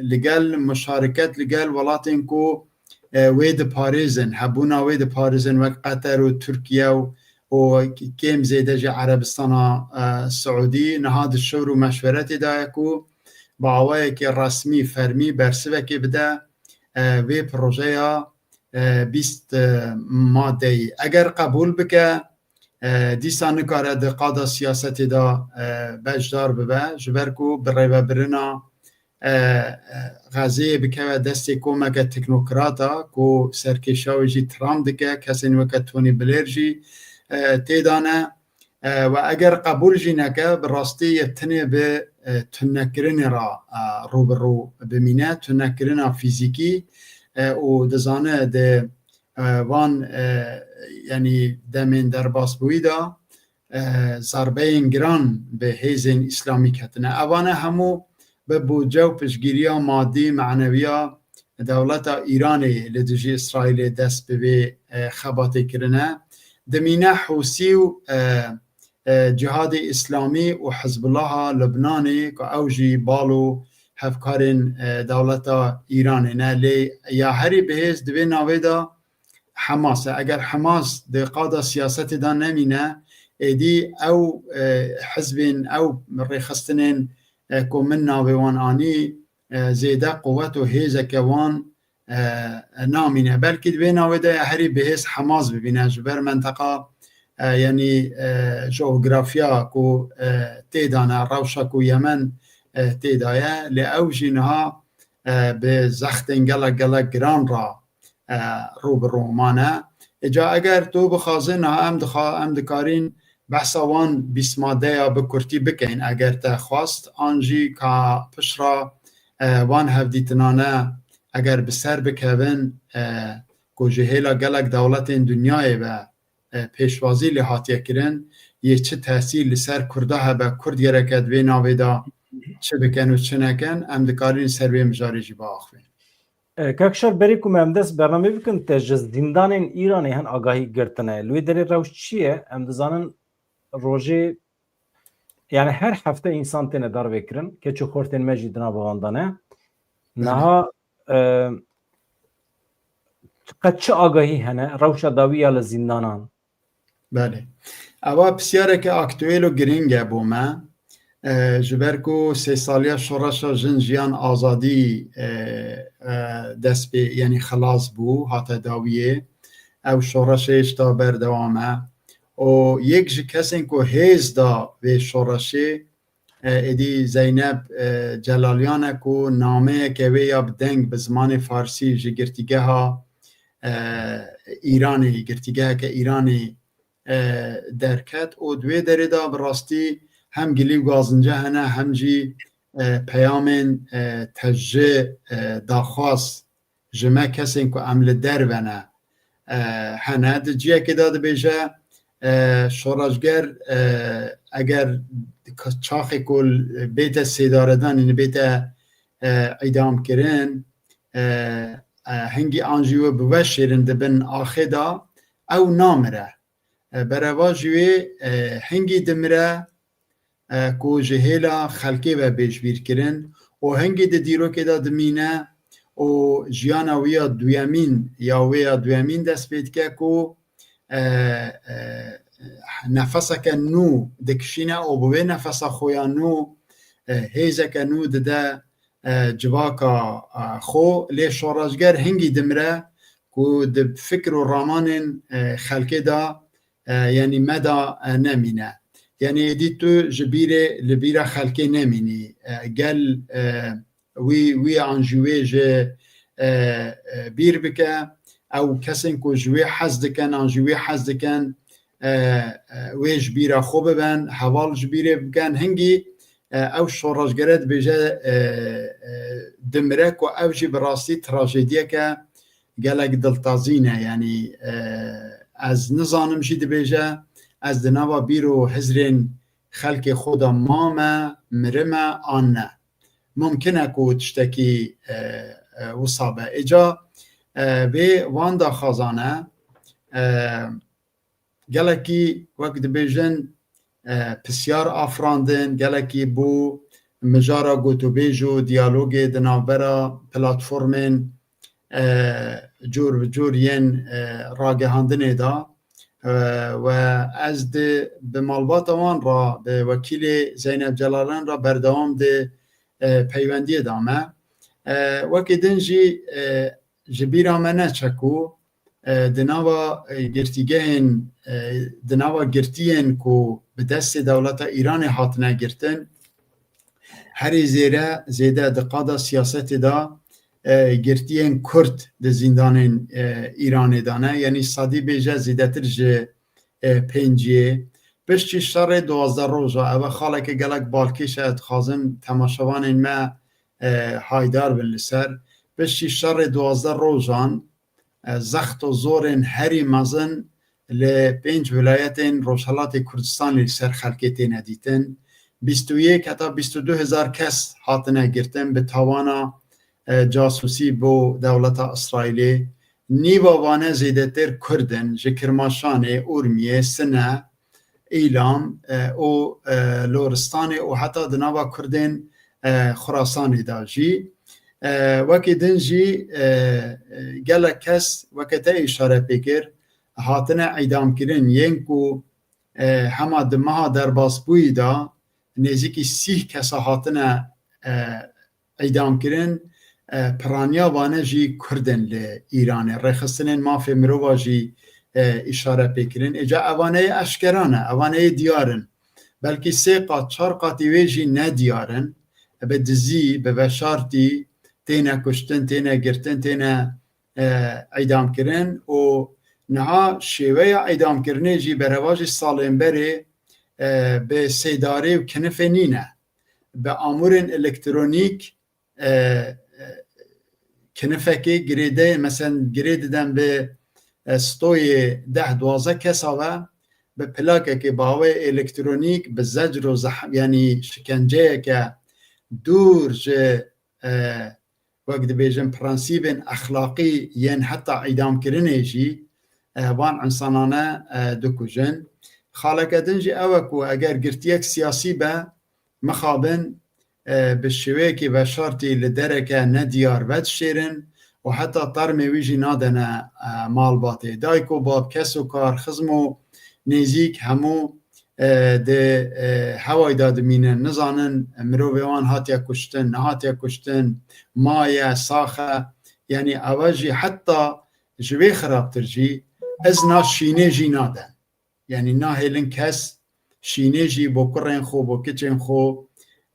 li gel muşariket li gel welatên ku, e, wê diparêzin, hebûna wê diparêzin wek Qeter û Tirkiye û, û kêm zêde jî Erebistana, e, Siûdî niha di şewr û meşweretê de ye ku bi awayekî resmî, fermî bersivekê bide, e, vê projeya, e, bîst, e, madeyî. Eger qebûl bike, e, dîsa nikare di qada siyasetê de, e, beşdar bibe, ji ber ku birêvebirina, e, e, Xezeyê bikeve destê komeke teknokrata ku serkêşiya wê jî Trump dike, kesên weke Tony Blair jî, e, tê de ne. E, we eger qebûl jî neke, bi rastî yê tenê bi, e, tunekirinê re, e, rû bi rû bimîne, tunekirina fîzîkî, e, û dizane di, e, van, e, yanî demên derbasbûyî de, e, zerbeyên giran bi hêzên îslamî ketine. Evane hemû bi bûdce û piştgiriya madî, maneviya dewleta Îranê li dijî Îsraîlê dest bi vê, e, xebatê kirine. Dimîne Hûsî û, e, e, Cihadê Îslamî û Hizbullaha Libnanê ku ew jî bal û hevkarên, e, dewleta Îranê ne. Lê ya herî bihêz di vê navê de Hemas e. Eger Hemas di qada siyasetê de nemîne, êdî ew, e, hizbên, ew rêxistinên, e, ku min navê wan anî, e, zêde quwet û hêzeke wan, e, namîne. Belkî di vê navê de herî bihêz Hemas bibîne ji ber menteqa, e, yanî, e, jeografiya ku, e, tê de ne, rewşa ku Yemen, e, tê de ye. Lê ew jî niha, e, bi zextên gelek gelek giran re, e, rû bi rû mane. Îca eger tu bixwazin, niha em dixa-, em dikarîn behsa wan bîst madeya bi kurtî bikeyn, eger te xwest, an jî ka pişra, e, wan hevdîtinane eger bi ser bikevin, e, ku ji hêla gelek dewletên dinyayê ve, e, pêşwazî lê hatiye kirin, yê çi tesîr li ser Kurda hebe, Kurd gereke di vê navê de çi bikin û çi nekin, em dikarin ser vê mijarê jî biaxivin. E, Kak Şar, berî ku me em dest bernamê bikin, te ji zîndanên Îranê hin agahî girtine. Li wê derê rewş çi ye? Em dizanin rojê, yani her hefte însan têne darvêkirin. Keç û xortên me jî di nava wan de ne. Belê. Niha, e, qet çi agahî hene? Rewşa dawî ya li zîndanan? Belê. Ewa pisyareke aktuêl û giring e bo me. E, ji ber ku sê saliya Şoreşa Jin, Jiyan, Azadî, e, e, dest pê, yanî xilas bû, hate dawiyê. Ew şoreşê ji ta berdewam e. Û yek ji kesên ku hêz da vê şoreşê, e, êdî Zeynep, e, Celalyan e ku nameyeke wê ya bi deng bi zimanê farsî ji girtîgeha, e, Îranê, girtîgeheke Îranê, e, derket û di wê derê de bi rastî hem gilî û gazince hene hem jî, e, peyamên, e, tejê, e, daxwaz ji me kesên ku em li derve ne, e, hene. Di ciyekê de dibêje, e, şoreşger, e, eger çaxê ku bête sêdaredan, yani bête, e, îdam kirin, e, e, hingî an jî wê biveşêrin di bin axê de, ew namire. E, bereva jî wê, e, hingî dimire, e, ku ji hêla xelkê ve bê ji bîr kirin û hingî di dîrokê de dimîne û jiyana wî ya duyemîn ya wê ya duyemîn dest pê dike ku, e, e, nefeseke nû dikişîne û bi wê nefesa xwe ya nû, e, hêzeke nû dide, e, civaka, e, xwe. Lê şoreşger hingî dimire ku di fikr û ramanên, e, xelkê de, e, yanî me de, e, nemîne. Yanî êdî tu ji bîrê, li bîra xelkê nemînî. E, gel, e, wî, wî an jî wê ji, e, e, bîr bike. Ew kesên ku ji wê hez dikin, an ji wê hez dikin, e, e, wê ji bîra xwe bibin, heval ji bîrê bikin. Hingî, e, ew şoreşgere dibêje, e, e, dimire ku ew jî bi rastî trajediyeke gelek diltazî ne. Yanî, e, ez nizanim jî dibêje, ez di nava bîr û hizrên xelkê xwe de mame, mirime an ne. Mumkin e ku tiştekî, e, e, wisa be. Êca, e, vê wan daxwazan e, e, gelekî, wek dibêjin, e, pisyar afirandin, gelekî bû mijara gotûbêj û diyalogê di navbera platformên, e, cûr bi cûr yên, e, ragihandinê de, e, we ez di, bi malbata wan re, bi wekîlê Zeynep Celalyan re berdewam di, e, peywendiyê de me. E, wekî din jî, e, ji bîra me neçe ku, e, di nava, e, girtîgehên, e, di nava girtiyên ku bi destê dewleta Îranê hatine girtin, herî zêre, zêde di qada siyasetê de, e, girtiyên Kurd di zîndanên, e, Îranê de ne. Yanî sadî bêje zêdetir ji, e, pênciyê. Piştî şerê duwazdeh roja, ev e xaleke gelek balkêş e, dixwazim temaşevanên me, e, haydar bin li ser. Piştî şerê duwazdeh rojan, e, zext û zorên herî mezin li pênc wilayetên Rojhelatê Kurdistanê li ser xelkê têne dîtin. Bîst û yek heta bîst û du hezar kes hatine girtin bi tawana, e, casûsî bo dewleta Îsraîlê. Nîva vane zêdetir Kurd in, ji Kirmaşanê, Urmiyê, Sine, Îlam, e, û, e, Loristanê û heta di nava Kurdên, e, Xurasanê de jî. E, wekî din jî, e, e, gelek kes weke te îşare pê kir, hatine îdamkirin, yên ku, e, hema di meha derbasbûyî de nêzîkî sîh kesa hatine, e, îdamkirin, e, piraniya vane jî Kurd in li Îranê. Rêxistinên mafê mirova jî, e, îşare pê kirin. Êca evaneyê eşkera ne, evaneyê diyar in. Belkî sê qat, çar qatî wê jî nediyar in. Bi dizî, bi veşartî têne kuştin, têne girtin, têne, e, îdam kirin û Niha şêweya îdamkirinê jî berevajî salên berê, e, bi sêdarê û kinifê nîne. Bi amûrên elektronîk, e, e, kinifekê girêde, mesen girê diden bi, e, stoyê deh duwazdeh kesa ve, bi plakekê bi awê elektronîk, bi zecr û zeh-, yanî şikenceyeke dûr ji, e, wek dibêjin, prensîbên exlaqî yên heta îdamkirinê jî, e, van însanane, e, dikujin. Xaleke din jî ew e ku eger girtiyek siyasî be, mixabin, e, bi şêweyekî veşartî li dereke nediyar vedişêrin û heta termê wî jî nadene, e, malbatê. Dayik û bab, kes û kar, xizm û nêzîk hemû, e, di, e, hewayda dimînin, nizanin mirovê wan hatiye kuştin, nehatiye kuştin, maye, sax e. Yanî ewe jî heta ji wê xirabtir jî izna şînê jî nadin. Yanî nahêlin kes şînê jî bo kurên xwe, bo kiçên xwe,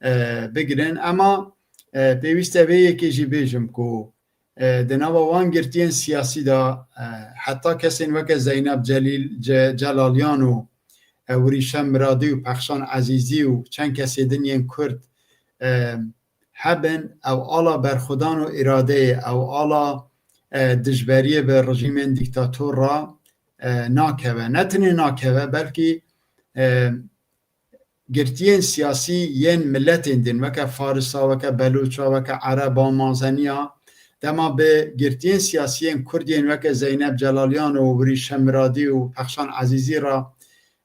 e, bigirin. Ema, e, pêwîst e vê yekê jî bêjim ku, e, di nava wan girtiyên siyasî de, e, heta kesên weke Zeynep Celîl, Ce-, Celalyan û, e, Wirîşe Miradî û Pexşan Ezîzî û çend kesê din yên Kurd, e, hebin, ew ala berxwedan û îradeyê, ew ala, e, dijberiyê bi rejîmên dîktator re, e, nakeve. Ne tenê nakeve, belkî, e, girtiyên siyasî yên miletên din, weke Farisa, weke Beluça, weke Ereba, Mazeniya, dema bi girtiyên siyasî yên Kurd yên weke Zeynep Celalyan û Wirîşe Miradî û Pexşan Ezîzî re,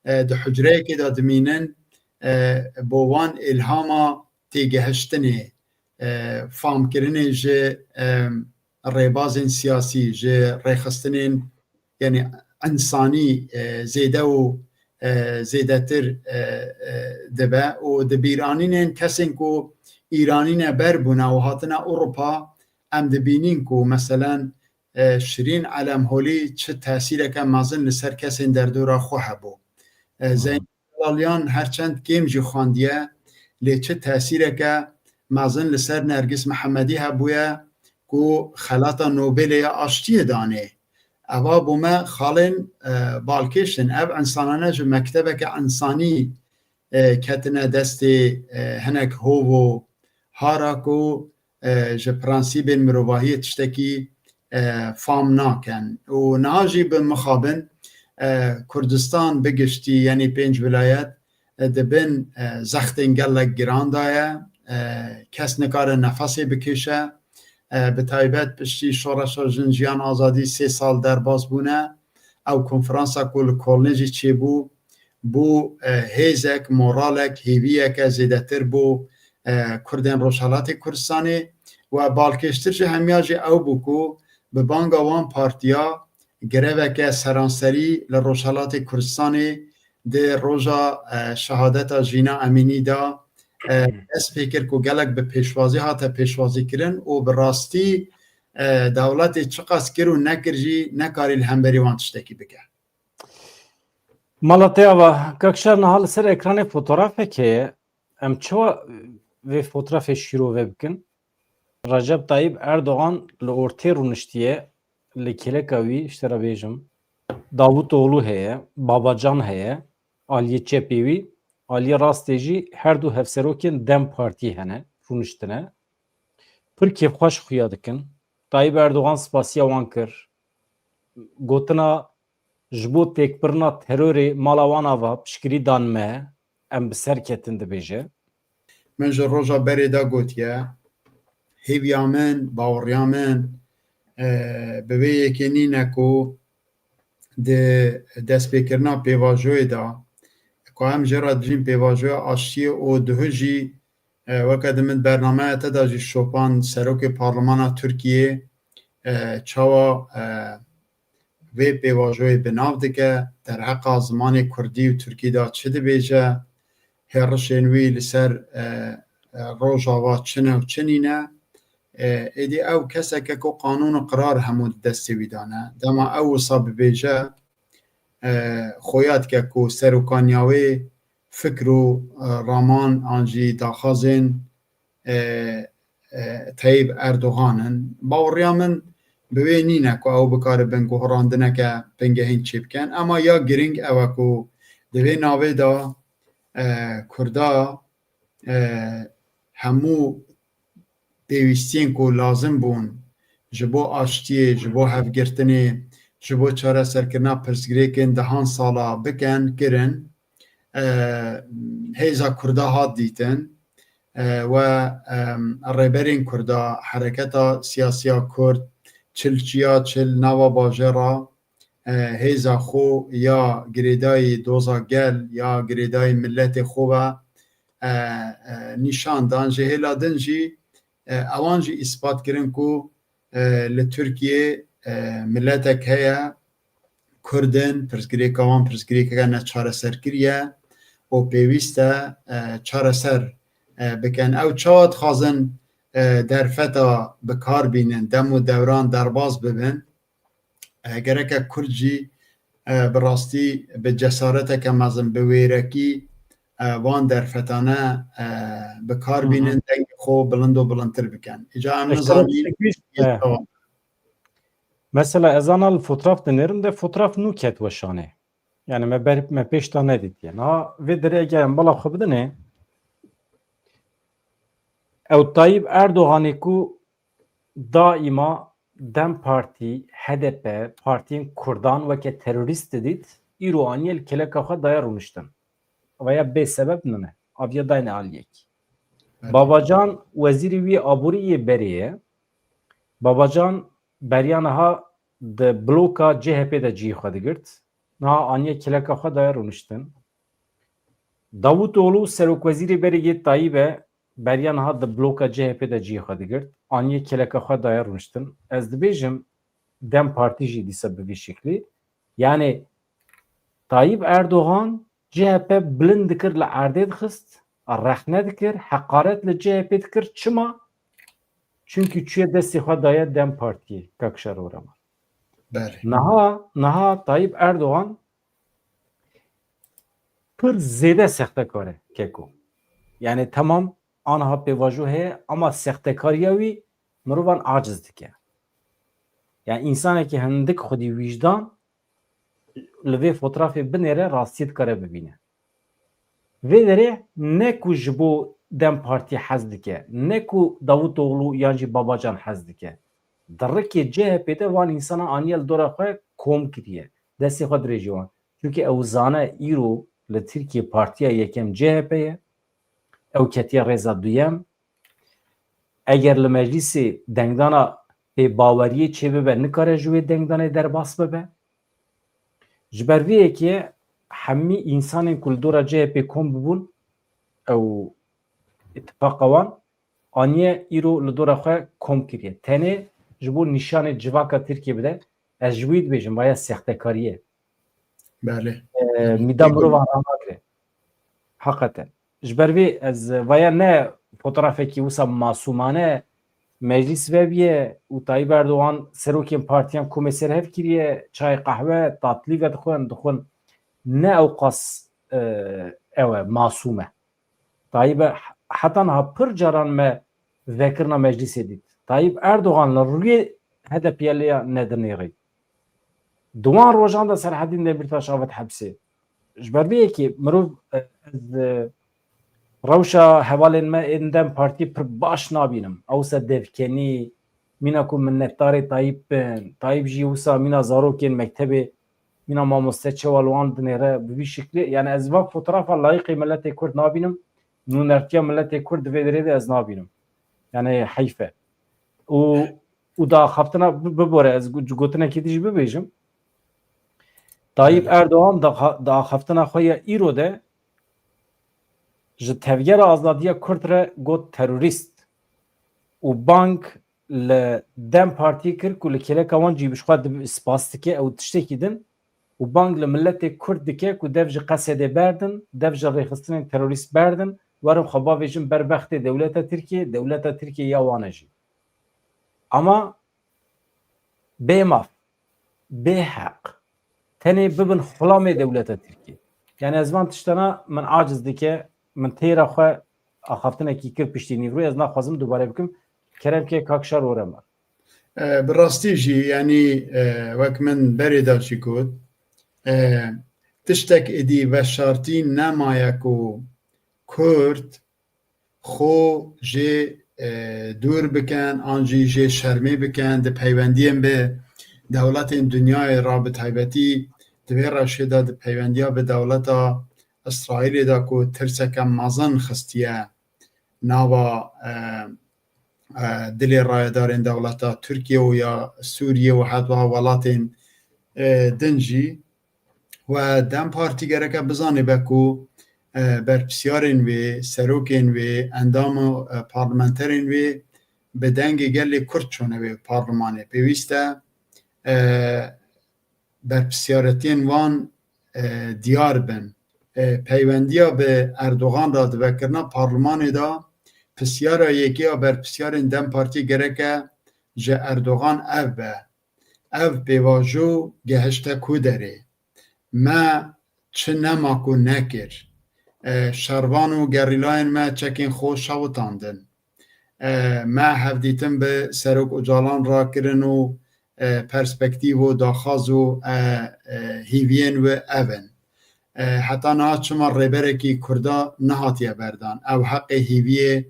e, di hucreyekê de dimînin, e, bo wan îlhama têgehiştinê, e, famkirinê ji, e, rêbazên siyasî, ji rêxistinên, yanî însanî, e, zêde û, e, zêdetir, e, e, dibe û di bîranînên kesên ku îranîne ber bûne û hatine Ewropa, em dibînin ku meselen, e, Şirîn Elemholî çi tesîreke mezin li ser kesên derdora xwe hebû. E, Zeynep Celalyan her çend kêm jî xwendiye, lê çi tesîreke mezin li ser Nergis Mihemedî hebûye ku xelata Nobelê ya Aştiyê danê. Eva bo me xalên, e, balkêş in. Ev însanane ji mektebeke însanî, e, ketine destê, e, hinek hov û hara ku, e, ji prensîbên mirovahiyê tiştekî, e, fam nakin. Û niha jî bi mixabin, e, Kurdistan bi giştî, yanî pênc wilayet, e, di bin, e, zextên gelek giran de ye. E, kes nikare nefesê bikêşe. E, bi taybet piştî Şoreşa Jin Jiyan Azadî sê sal derbas bûne. Ew konferansa ku li Kolnê jî çêbû, bû, e, hêzek, moralek, hêviyeke zêdetir bo, e, Kurdên Rojhelatê Kurdistanê û balkêştir ji hemiya jî ew bû ku bi banga wan partiya greveke seranserî li Rojhelatê Kurdistanê di roja, e, şehadeta Jîna Emînî de, e, dest pê kir ku gelek bi pêşwazî hate pêşwazîkirin û bi rastî, e, dewletê çiqas kir û nekir jî nekarî li hemberî wan tiştekî bike. Mala te ava, Kakşar, niha li ser ekranê fotografek heye. Em çawa vê fotografê şîrove bikin? Recep Tayyip Erdogan li ortê rûniştiye, li kêleka wî, ji te re bêjim, Davutoglu heye, Babacan heye, aliyê çepê wî, aliyê rastê jî her du hevserokên DEM Partî hene, rûniştine. Pir kêfxweş xuya dikin. Tayyip Erdogan spasiya wan kir. Gotina, "Ji bo têkbirina terorê mala wan ava piştgirî dan me, em bi ser ketin," dibêje. Min ji roja berê de gotiye, hêviya min, baweriya min, e, bi vê yekê nîne ku di destpêkirina pêvajoyê de, ku em jê re dijîn pêvajoya aştiyê û duhujî, e, weke di min bernameya te de jî şopan, serokê parlemana Tirkiyê, e, çawa, e, vê pêvajoyê bi nav dike, derheqa zimanê kurdî û tirkî de çi dibêje, hêrişên wî li ser, e, e, Rojava çi ne û çi nîne. E, êdî ew keseke ku qanûn û qirar hemû di destê wî de ne. Dema ew wisa bibêje, e, xuya dike ku serokaniya wê fikr û, e, raman an jî daxwazên, e, e, Tayyip Erdogan in. Baweriya min bi wê nîne ku ew bikaribin guherandineke bingehîn çêbikin. Ema ya girîng ew e ku di vê navê de, e, Kurda, e, hemû pêwîstiyên ku lazim bûn ji bo aştiyê, ji bo hevgirtinê, ji bo çareserkirina pirsgirêkên dehan sala bikin, kirin. E, hêza Kurda hat dîtin, e, we, e, rêberên Kurda, hereketa siyasiya Kurd, çil çiya çil nava bajêra, e, hêza xwe ya girêdayî doza gel, ya girêdayî miletê xwe ve, e, e, nîşan dan. Ji hêla din jî, e, ewan jî îspat kirin ku, e, li Tirkiyê, e, miletek heye, Kurd in, pirsgirêka wan pirsgirêkeke neçareserkirî ye û pêwîst e, e, çareser, e, bikin. Ew çawa dixwazin, e, derfeta bi kar bînin, dem û dewran derbas bibin? E, gereke Kurd jî, e, bi rastî bi cesareteke mezin, bi wêrekî, e, van derfetane, e, bi kar bînin, dengê xwe bilind û bilindtir bikin. Îca em nizanin. Mesela ez ana li fotraf dinêrim de fotraf nû ket weşanê. Yani me ber, me pêş de nedîtiye. Niha vê derê eger em bala xwe bidinê, ew Tayyip Erdoganê ku daîma dem Partî, H D P, partiyên Kurdan weke terorîst didît, îro aniye li keleka xwe daye rûniştin. Veya bê sebeb nine. Aviya dayne aliyek. Babacan wezîrê wî aborî yê berê ye. Babacan beriya niha di bloka C H P de cihê xwe digirt. Niha aniye keleka xwe daye rûniştin. Davutoglu serokwezîrê berê yê Tayyîp e, beriya niha di bloka C H P de cihê xwe digirt. Aniye keleka xwe daye rûniştin. Ez dibêjim, dem Partî jî dîsa bi vî şeklî. Yani Tayyîp Erdogan C H P bilind dikir, li erdê dixist, rexne dikir, heqaret li C H P dikir. Çima? Çunkî çûye destê xwe daye dem Partiyê, kak Şar Orema. Belê. Niha, niha Tayyîp Erdogan pir zêde sextekar e, keko. Yani temam, aniha pêvajo heye, ama sextekariya wî mirovan aciz dike. Yani însanekî hindik xwedî wîjdan li vê fotrafê binêre, rastiyê dikare bibîne. Vê derê ne ku ji bo dem Partî hez dike, ne ku Davutoglu yan jî Babacan hez dike. Di rikê C H P de van însana aniye li dora xwe kom kiriye. Destê xwe dirêjî wan. Çunkî ew zane îro li Tirkiye partiya yekem C H P ye. Ew ketiye rêza duyem. Eger li meclîsê dengdana pêbaweriyê çêbibe, nikare ji wê dengdanê derbas bibe. Ji ber vê yekê hemî însanên ku li dora C H P kom bibûn, ew îtifaqa wan aniye îro li dora xwe kom kiriye. Tenê ji bo nîşanê civaka Tirkiyê bide, ez ji wî dibêjim, vaya sextekarî ye. Belê. E, mîda mirovan ranagire. Heqeten. Ji ber vê ez vaya ne fotoğrafekî wisa masûmane meclîs vebiye û Tayyip Erdogan serokên partiyan komê ser hev kiriye, çay qehwe, tatlî vedixwin, dixwin. Ne ew qas, e, ew e, masûm e. Tayyîp e, heta niha pir caran me vekirina meclîsê dît. Tayyîp Erdogan li rûyê H D P'ê ya nedinêrî. Di wan rojan de Serhedîn Demîrtaş avêt hepsê. Ji ber vê yekê mirov, e, ez, e, rewşa hevalên me ên dem partî pir baş nabînim. Ewse devkenî, mîna ku minnetdarê Tayyîp bin. Tayyîp jî wisa mîna zarokên mektebê, mîna mamoste çawa li wan dinêre bi vî şiklê. Yani ez van fotoğrafa layîqê miletê Kurd nabînim. Nûnertiya miletê Kurd di vê derê de ez nabînim. Yani heyf e. Û, û di axaftina bi-, bibore, ez gu-, gotinekî din jî bibêjim. Tayyîp Erdogan di axa-, di axaftina xwe ya îro de ji Tevgera Azadiya Kurd re got terorîst û bang li dem partî kir ku li kêleka wan cî bi ji xwe dibi-, spas dike, ew tiştekî din û bang li miletê Kurd dike ku dev ji Qesedê berdin, dev ji rêxistinên terorîst berdin, werin xwe bavêjin ber bextê dewleta Tirkiyê, dewleta Tirkiyê ya wan e jî. Ama bê maf, bê heq, tenê bibin xulamê dewleta Tirkiyê. Yani ez van tiştana min aciz dike, min têra xwe axaftinekî kir piştî nîvroyê, ez naxwazim dubare bikim. Kerem ke kak Şar Oremar. E, bi rastî jî, yanî, e, wek min berê de jî got, e, tiştek êdî veşartî nemaye ku Kurd xwe jê, e, dûr bikin, an jî jê şermê bikin, di peywendiyên bi dewletên dinyayê re, bi taybetî di vê rewşê de di peywendiya bi dewleta Îsraîlê de ku tirseke mezin xistiye nava, e, e, dilê rayedarên dewleta Tirkiye û ya Sûriye û heta welatên, e, din jî. We DEM Partî gereke bizanibe ku, e, berpisyarên wê, serokên wê, endam û, e, parlamenterên wê bi dengê gelê Kurd çûne wê parlimanê. Pêwîst e, e, berpisyariyetiyên wan, e, diyar bin. E, peywendiya bi Erdogan re di vekirina parlimanê de pisyara yekê ya berpisyarên DEM Partiyê gereke ji Erdogan ev be. Ev pêvajo gehişte ku derê? Me çi nema ku nekir? E, şervan û gerîlayên me çekên xwe şewitandin. E, me hevdîtin bi Serok Ocalan re kirin û, e, perspektîv û daxwaz û, e, e, hîviyên wê ev in. E, heta niha çima rêberekî Kurda nehatiye berdan? Ew heqê hîviyê,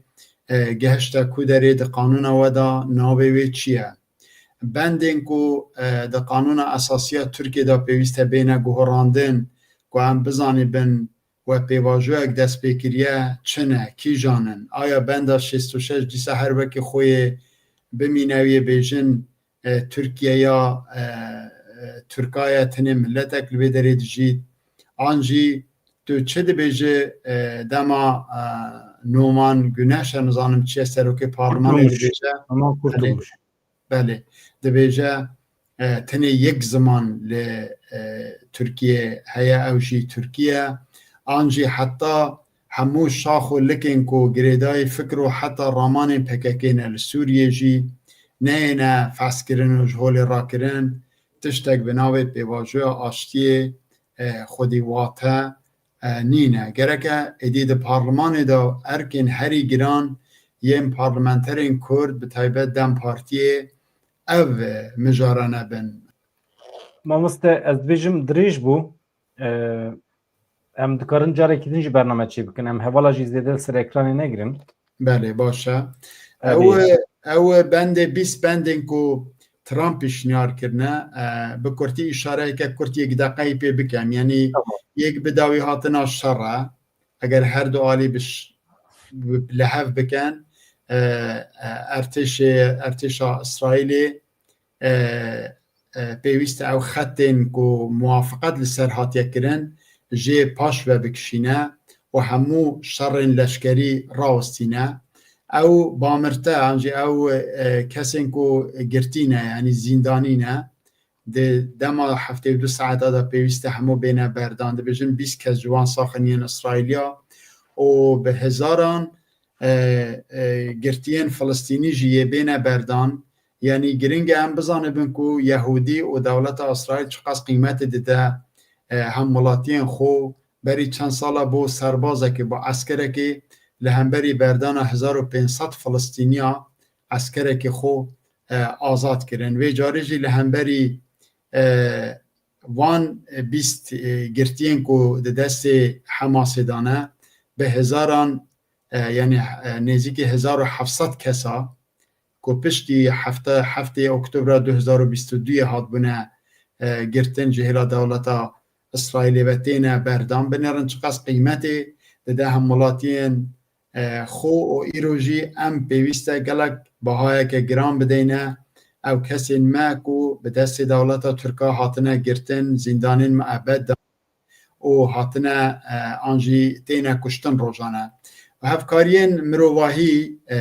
e, gehişte ku derê, di qanûna we de navê wê çi ye? Bendên ku, e, di qanûna esasî ya Tirkiyê de pêwîst e bêne guherandin, ku em bizanîbin we pêvajoyek dest pê kiriye, çi ne, kîjan in? Aya benda şêst û şeş dîsa her wekî xwe yê bimîne, wê bêjin, e, Tirkiye ya, e, e, Tirka ye, tenê miletek li vê derê dijît? An jî tu çi dibêjî, e, dema, e, Noman Güneş e, nizanim çi ye, serokê parlimanê Kurtulmuş. Dibêje, Noman Kurtulmuş. Belê, dibêje, e, tenê yek ziman li, e, Tirkiye heye, ew jî Tirkiye. An jî heta hemû şax û likên ku girêdayî fikr û heta ramanên P K K ne li Sûriyê jî neyêne fehskirin û ji holê rakirin, tiştek bi navê pêvajoya aştiyê, e, xwedî wate, e, nîne. Gereke êdî di parlimanê de erkên herî giran yên parlamenterên Kurd, bi taybet DEM Partiyê, ev, e, mijara nebin. Mamoste, ez dibêjim dirêj bû. E, em dikarin carekî din jî bername çêbikin. Em hevala jî zêde li ser ekranê negirin. Belê, baş e. Belê. Ew, ew bendê bîst bendên ku Trump pêşniyar kirine, e, bi kurtî îşareyeke kurt yek deqeyî pê bikem. Yanî Tamam. Yek bi dawî hatina şer e. Eger her du alî bi ş-, bi, li hev bikin, e, e, ertêşê, ertêşa Îsraîlê, e, e, pêwîst e ew xetên ku muwafiqet li ser hatiye kirin jê paş ve bikişîne û hemû şerên leşkerî rawestîne. Ew bamirte, an jî ew, e, kesên ku girtî ne, yanî zîndanî ne, di dema heftê û du saeta de pêwîst e hemû bêne berdan. Dibêjin bîst kes ji wan sax in yên Îsraîliya û bi hezaran, e, e, girtiyên Filistînî jî yê bêne berdan. Yanî giring e em bizanibin ku Yehûdî û dewleta Îsraîl çiqas qîmetê dide, e, hemwelatiyên xwe. Berî çend sala bû serbazekê, bû eskerekê li hemberî berdana hezar û pênc sed Filistîniya eskerekê xwe, e, azad kirin. Vê carê jî li hemberî, e, van, e, bîst, e, girtiyên ku di destê Hemasê de ne, bi hezaran, e, yanî, e, nêzîkî hezar û heft sed kesa ku piştî hefte, heftê Oktobra du hezar û bîst û duyê hatbûne, e, girtin, ji hêla dewleta Îsraîlê ve têne berdan. Binêrin çiqas qîmetê dide hemwelatiyên, e, xwe û îro jî em pêwîst e gelek bahayeke giran bideyne ew kesên me ku bi destê dewleta Tirka hatine girtin, zîndanên muebed de û hatine, e, an jî têne kuştin rojane. Hevkariyên mirovahî, e,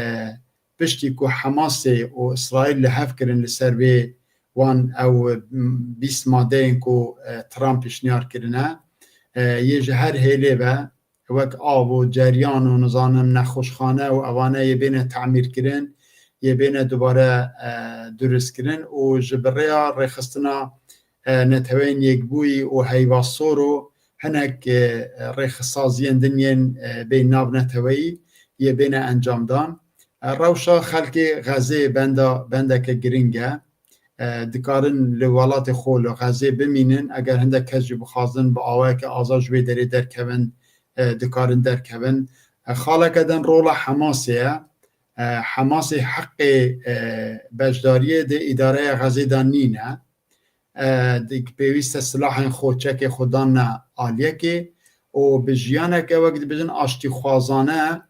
piştî ku Hemasê û Îsraîl li hev kirin li ser vê wan ew, m, bîst madeyên ku, e, Trump pêşniyar kirine, e, yê ji her hêlê ve wek av û ceryan û nizanim nexweşxane û evane yê bêne temîr kirin, yê bêne dubare, e, durist kirin û ji bi rêya rêxistina, e, Neteweyên Yekbûyî û Heyva Sor û hinek, e, rêxisaziyên din yên, e, bên nav neteweyî yê bêne encamdan. E, rewşa xelkê Xezê benda, bendeke giring e. E, dikarin li welatê xwe li Xezê bimînin, eger hindek kes jî bixwazin bi awayeke azad ji wê derê derkevin, e, dikarin derkevin. E, xaleke din rola Hemasê ye. E, Hemasê heqê, e, beşdariyê di îdareya Xezê de nîne. E, di-, pêwîst e silahên xwe, çekê xwe danne aliyekê û bi jiyaneke wek dibêjin aştîxwazane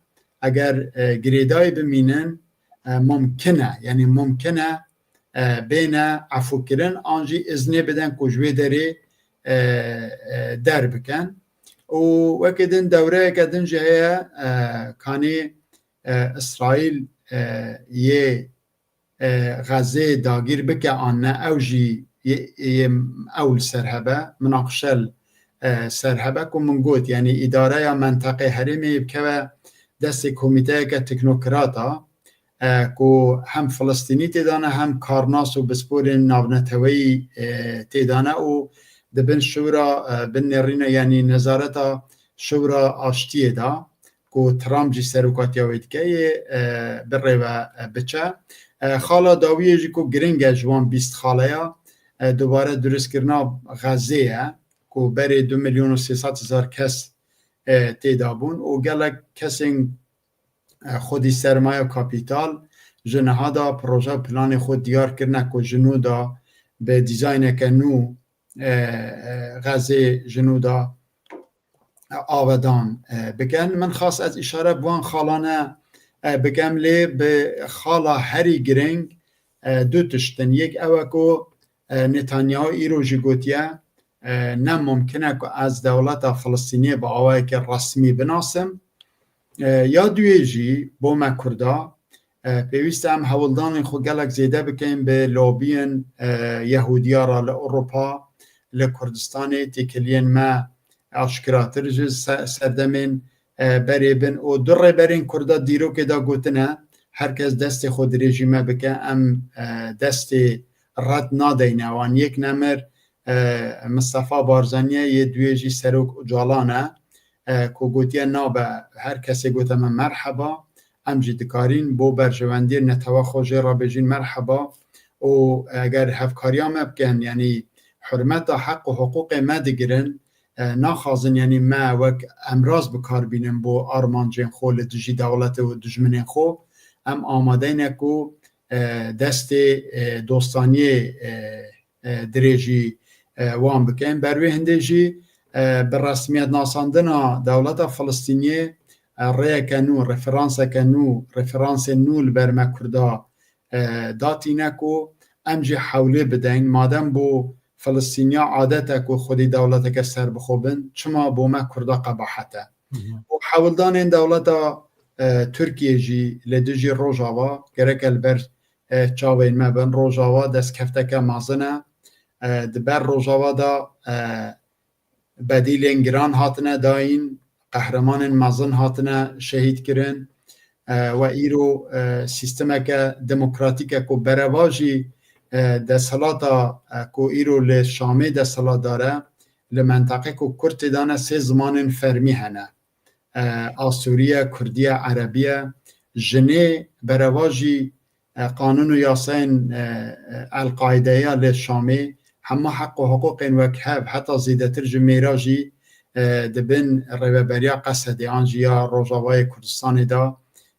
eger, e, girêdayî bimînin, e, mumkin e. Yanî mumkin e, e, bêne efûkirin an jî iznê bidin ku ji wê derê, e, e, derbikin. Û wekî din dewreyeke din jî heye, e, kanî, e, Îsraîl, e, yê, e, Xezê dagîr bike an ne, ew jî yê, yê ew li ser hebe, minaqişe li, e, ser hebe ku min got, yanî îdareya menteqê herêmê bikeve destê komîteyeke teknokrata, e, ku hem Filistînî têdane hem karnas û pisporên navneteweyî, e, têdane û di bin şûra, e, bin nêrîna, yanî nezareta şûra aştiyê de ku Trump jî serokatiya wê dike yê, e, bi rê ve, e, biçe. E, xala dawiyê jî ku giring e ji wan bîst xaleya, e, dubare durustkirina Xezê ye ku berê du milyon û sê sed hezar kes, e, tê de bûn û gelek kesên, e, xwedî sermaye kapîtal ji niha de proje planê xwe diyar kirine ku ji nû de bi dîzayneke nû, e, e, Xezê ji nû de avedan, e, bikin. Min xwest ez îşare bi wan xalane, e, bikim, lê bi xala herî giring, e, du tişt in. Yek ew e ku, e, Netanyahu îro jî gotiye, e, ne mumkin e ku ez dewleta Filistîniyê bi awayeke resmî binasim. E, ya duyê jî bo me Kurda, e, pêwîst e em hewldanên xwe gelek zêde bikin bi lobiyên, e, Yehudiya re li Ewropa, li Kurdistanê têkiliyên me aşkiratir ji se-, serdemên, e, berê bin û du rêberên Kurda dîrokê de gotine, her kes destê xwe di rejîme bike, em, e, destê red nadeyne wan. Yek nemir, e, Mistefa Barzanî ye, yê duyê jî Serok Ocalan e, e, ku gotiye nabe, her kesê gote me merheba, em jî dikarîn bo berjewendiyê netewa xwe jê re bêjîn merheba û eger hevkariya me bikin, yanî hurmeta heq û hiqûqê me digirin, e, naxwazin, yanî me wek emraz bi kar bînin bo armancên xwe li dijî dewletê û dijminên xwe, em amadeyne ku, e, destê, e, dostaniyê, e, e, dirêjî, e, wan bikin. Ber wê hindê jî, e, bi resmiyetnasandina dewleta Filistîniyê, e, rêyeke nû, referanseke nû, referansên nû li ber me Kurda, e, datîne ku em jî hewlê bideyn. Madem bo Filistîniya adet e ku xwedî dewleteke serbixwe bin, çima bo me Kurda qebahet e? Hı hı. Û hewldanên dewleta, e, Tirkiyê jî li dijî Rojava gereke li ber, e, çavên me bin. Rojava destkefteke mezin e. E, di ber Rojava de, e, bedîlên giran hatine dayîn, qehremanên mezin hatine şehîd kirin. E, we îro, e, sîstemeke demokratîk e ku berevajî, e, desthilata, e, ku îro li Şamê desthilatdar e, li menteqê ku Kurd tê de ne sê zimanên fermî hene. E, Asûrî ye, Kurdî ye, Erebî ye. Jinê berevajî, e, qanûn û yasayên, e, e, El-Qaideya li Şamê, hema heq û hiqûqên wek hev, heta zêdetir ji mêra jî, e, di bin rêveberiya Qesedê an jî ya Rojavayê Kurdistanê de,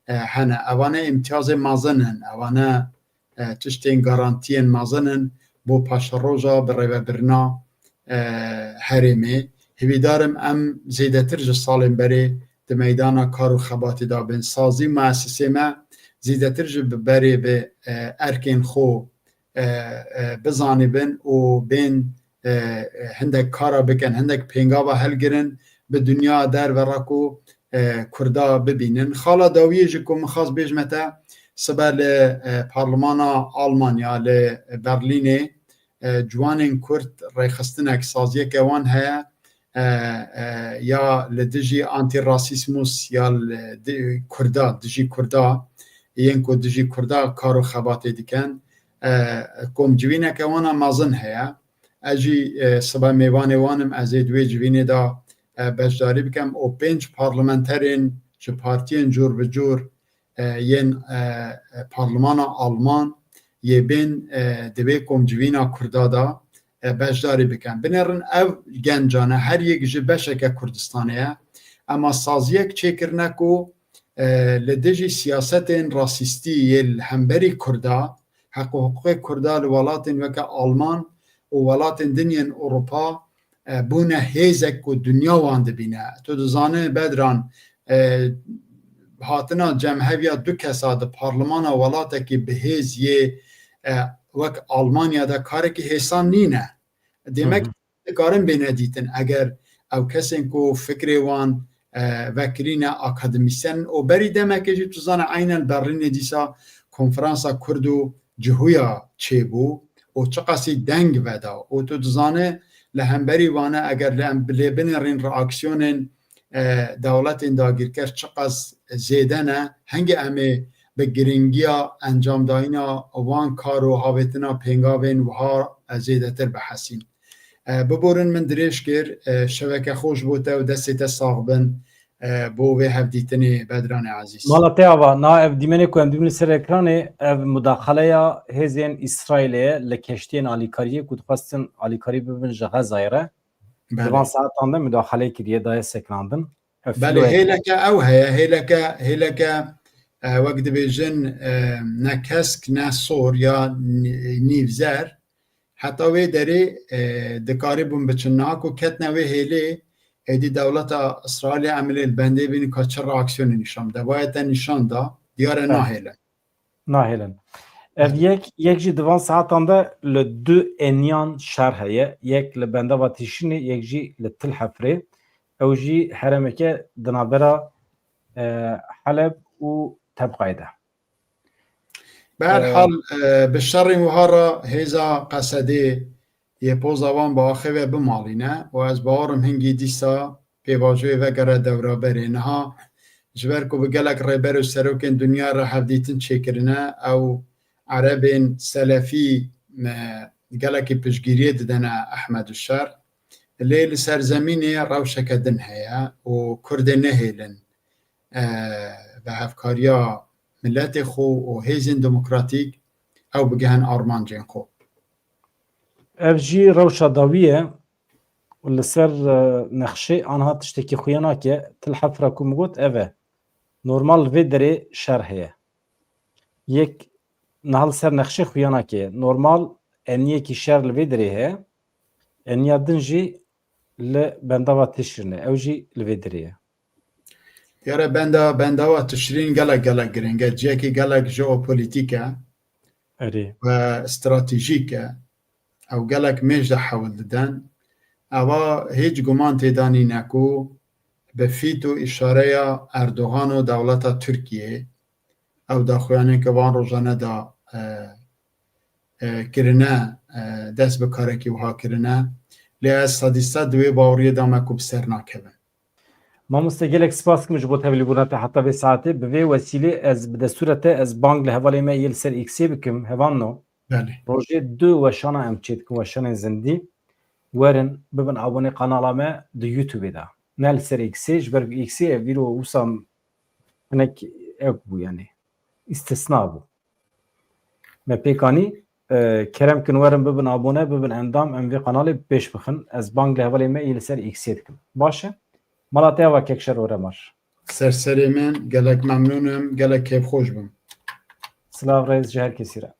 e, hene. Evane îmtiyazê mezin in, evane, e, tiştên garantiyên mezin in bo paşeroja bi rêvebirina, e, herêmê. Hêvîdar im em zêdetir ji salên berê di meydana kar û xebatê de bin. Sazî û muesisê me zêdetir ji bi berê bi, e, erkên xwe, e, e, bizanîbin û bên, e, e, hindek kara bikin, hindek pêngava hilgirin bi dinya derve re ku, e, Kurda bibînin. Xala dawiyê jî ku min xwest bêjme te, sibe li, e, Parlimana Almanya li Berlînê, e, ciwanên Kurd rêxistinek, saziyeke wan heye, e, e, ya li dijî antîrasîsmus ya li di-, Kurda, dijî Kurda, yên ku dijî Kurda kar û xebatê dikin. E, komcivîneke wan a mezin heye. Ez jî, e, sibe mêvanê wan im, ez ê di wê civînê de, e, beşdarî bikim û pênc parlamenterên ji partiyên cûr bi cûr, e, yên, e, e, parlemana Alman yê bên, e, di vê komcivîna Kurda de, e, beşdarî bikin. Binêrin ev gencan e, her yek ji beşeke Kurdistanê ye. Ema saziyek çêkirine ku, e, li dijî siyasetên rasîstî yê li hemberî Kurda, heq û hiqûqê Kurda li welatên weke Alman û welatên din yên Ewropa, e, bûne hêzek ku dinya wan dibîne. Tu dizane Bedran, e, hatina cemheviya du kesa di parlimana welatekî bi hêz yê, e, wek Almanya de karekî hêsan nîne. Demek Hı hı. dikarin bêne dîtin. Eger ew kesên ku fikrê wan, e, vekirîne akademîsyen û berî demekê jî tu zane eynen Berlînê dîsa konferansa Kurd û Cihuya çêbû û çiqasî deng veda û tu dizane li hemberî vane eger li em lê binêrîn reaksiyonên, e, dewletên dagirker çiqas zêde ne, hingê em ê bi giringiya encamdayîna wan kar û havêtina pêngavên wiha, e, zêdetir bihesîn. E, biborin min dirêj kir, e, şeveke xweş bo te û destê te sax bin, e, bo vê hevdîtinê Bedranê Ezîz. Mala te ava, na ev dîmenê ku em dibînin li ser ekranê, ev mudaxaleya hêzên Îsraîlê ye li keştiyên alîkariyê ku dixwestin alîkarî bibin ji Xezayê re. Belê. Di van saetan de mudaxaleyê kiriye, daye sekinandin. Ev Belê, fîloyek e. Hêleke ew heye, hêleke, hêleke, e, wek dibêjin, e, ne kesk, ne sor ya nî-, nîvzer. Heta wê derê, e, dikarîbûn biçin. Niha ku ketine wê hêlê, êdî dewleta Îsraîlê em ê lê li bendê bînin ka çi reaksiyonê nîşan bide. Vaye te nîşan da, diyar e Heh. nahêlin. Nahêlin. Ev Heh. yek, yek jî di van saetan de li du eniyan şer heye. Yek li bendava Tişrînê, yek jî li Til Hefrê. Ew jî herêmeke di navbera, e, Heleb û Tebqayê de. Bi her Ee, hal, e, bi şerên wiha re hêza Qesedê yê poza wan bi axê ve bimalîne û ez bawer im hingî dîsa pêvajoyê vegere dewraberê. Niha ji ber ku bi gelek rêber û serokên dinya re hevdîtin çêkirine, ew erebên selefî, e, gelekî piştgiriyê didene Ehmed Şer. Lê li ser zemînê rewşeke din heye û Kurdê nehêlin, e, bi hevkariya miletê xwe û hêzên demokratîk ew bigihin armancên xwe. Ev jî rewşa dawî ye. Li ser, e, nexşê anha tiştekî xuya nake. Til Hefra ku min got ev e. Normal li vê derê şer heye. Yek niha li ser nexşê xuya nake. Normal eniyekî şer li vê derê heye. Eniya din jî li bendava Tişrîn e. Ew jî li vê derê ye. Diyare benda, bendava Tişrîn gelek, gelek giring e. Cihekî gelek jeopolîtîk e Erê. ve stratejîk e. Ew gelek mêj de hewl diden. Eva hêç guman têda nîne ku bi fît û îşareya Erdogan û dewleta Tirkiyê ew daxuyanên ke van rojane de, e, e, kirine, e, dest bi karekî wiha kirine. Lê ez sedî sed di wê baweriyê de me ku bi ser nakevin. Mamoste, gelek spas dikim ji bo tevlîbûna te heta vê saetê. Bi vê wesîlê ez bi destûra te ez bang li hevalê me yê li ser X-ê bikim. Hevalno. Belê. Rojê du weşana em çê dikin, weşanên zindî. Werin, bibin abonê kanala me di YouTube-ê de. Ne li ser X-ê, ji ber ku X-ê ev îro wisa hinek ew bû, yanî îstisna bû. Me pêk anî, e, kerem kin werin bibin abone, bibin endam, em vê kanalê bi pêş bixin. Ez bang li hevalê me yê li ser X-ê dikim. Baş e? Mala te ava kek Şer Oremar. Ser serê min, gelek memnûn im, gelek kêfxweş bim. Silav rêz ji her kesî re.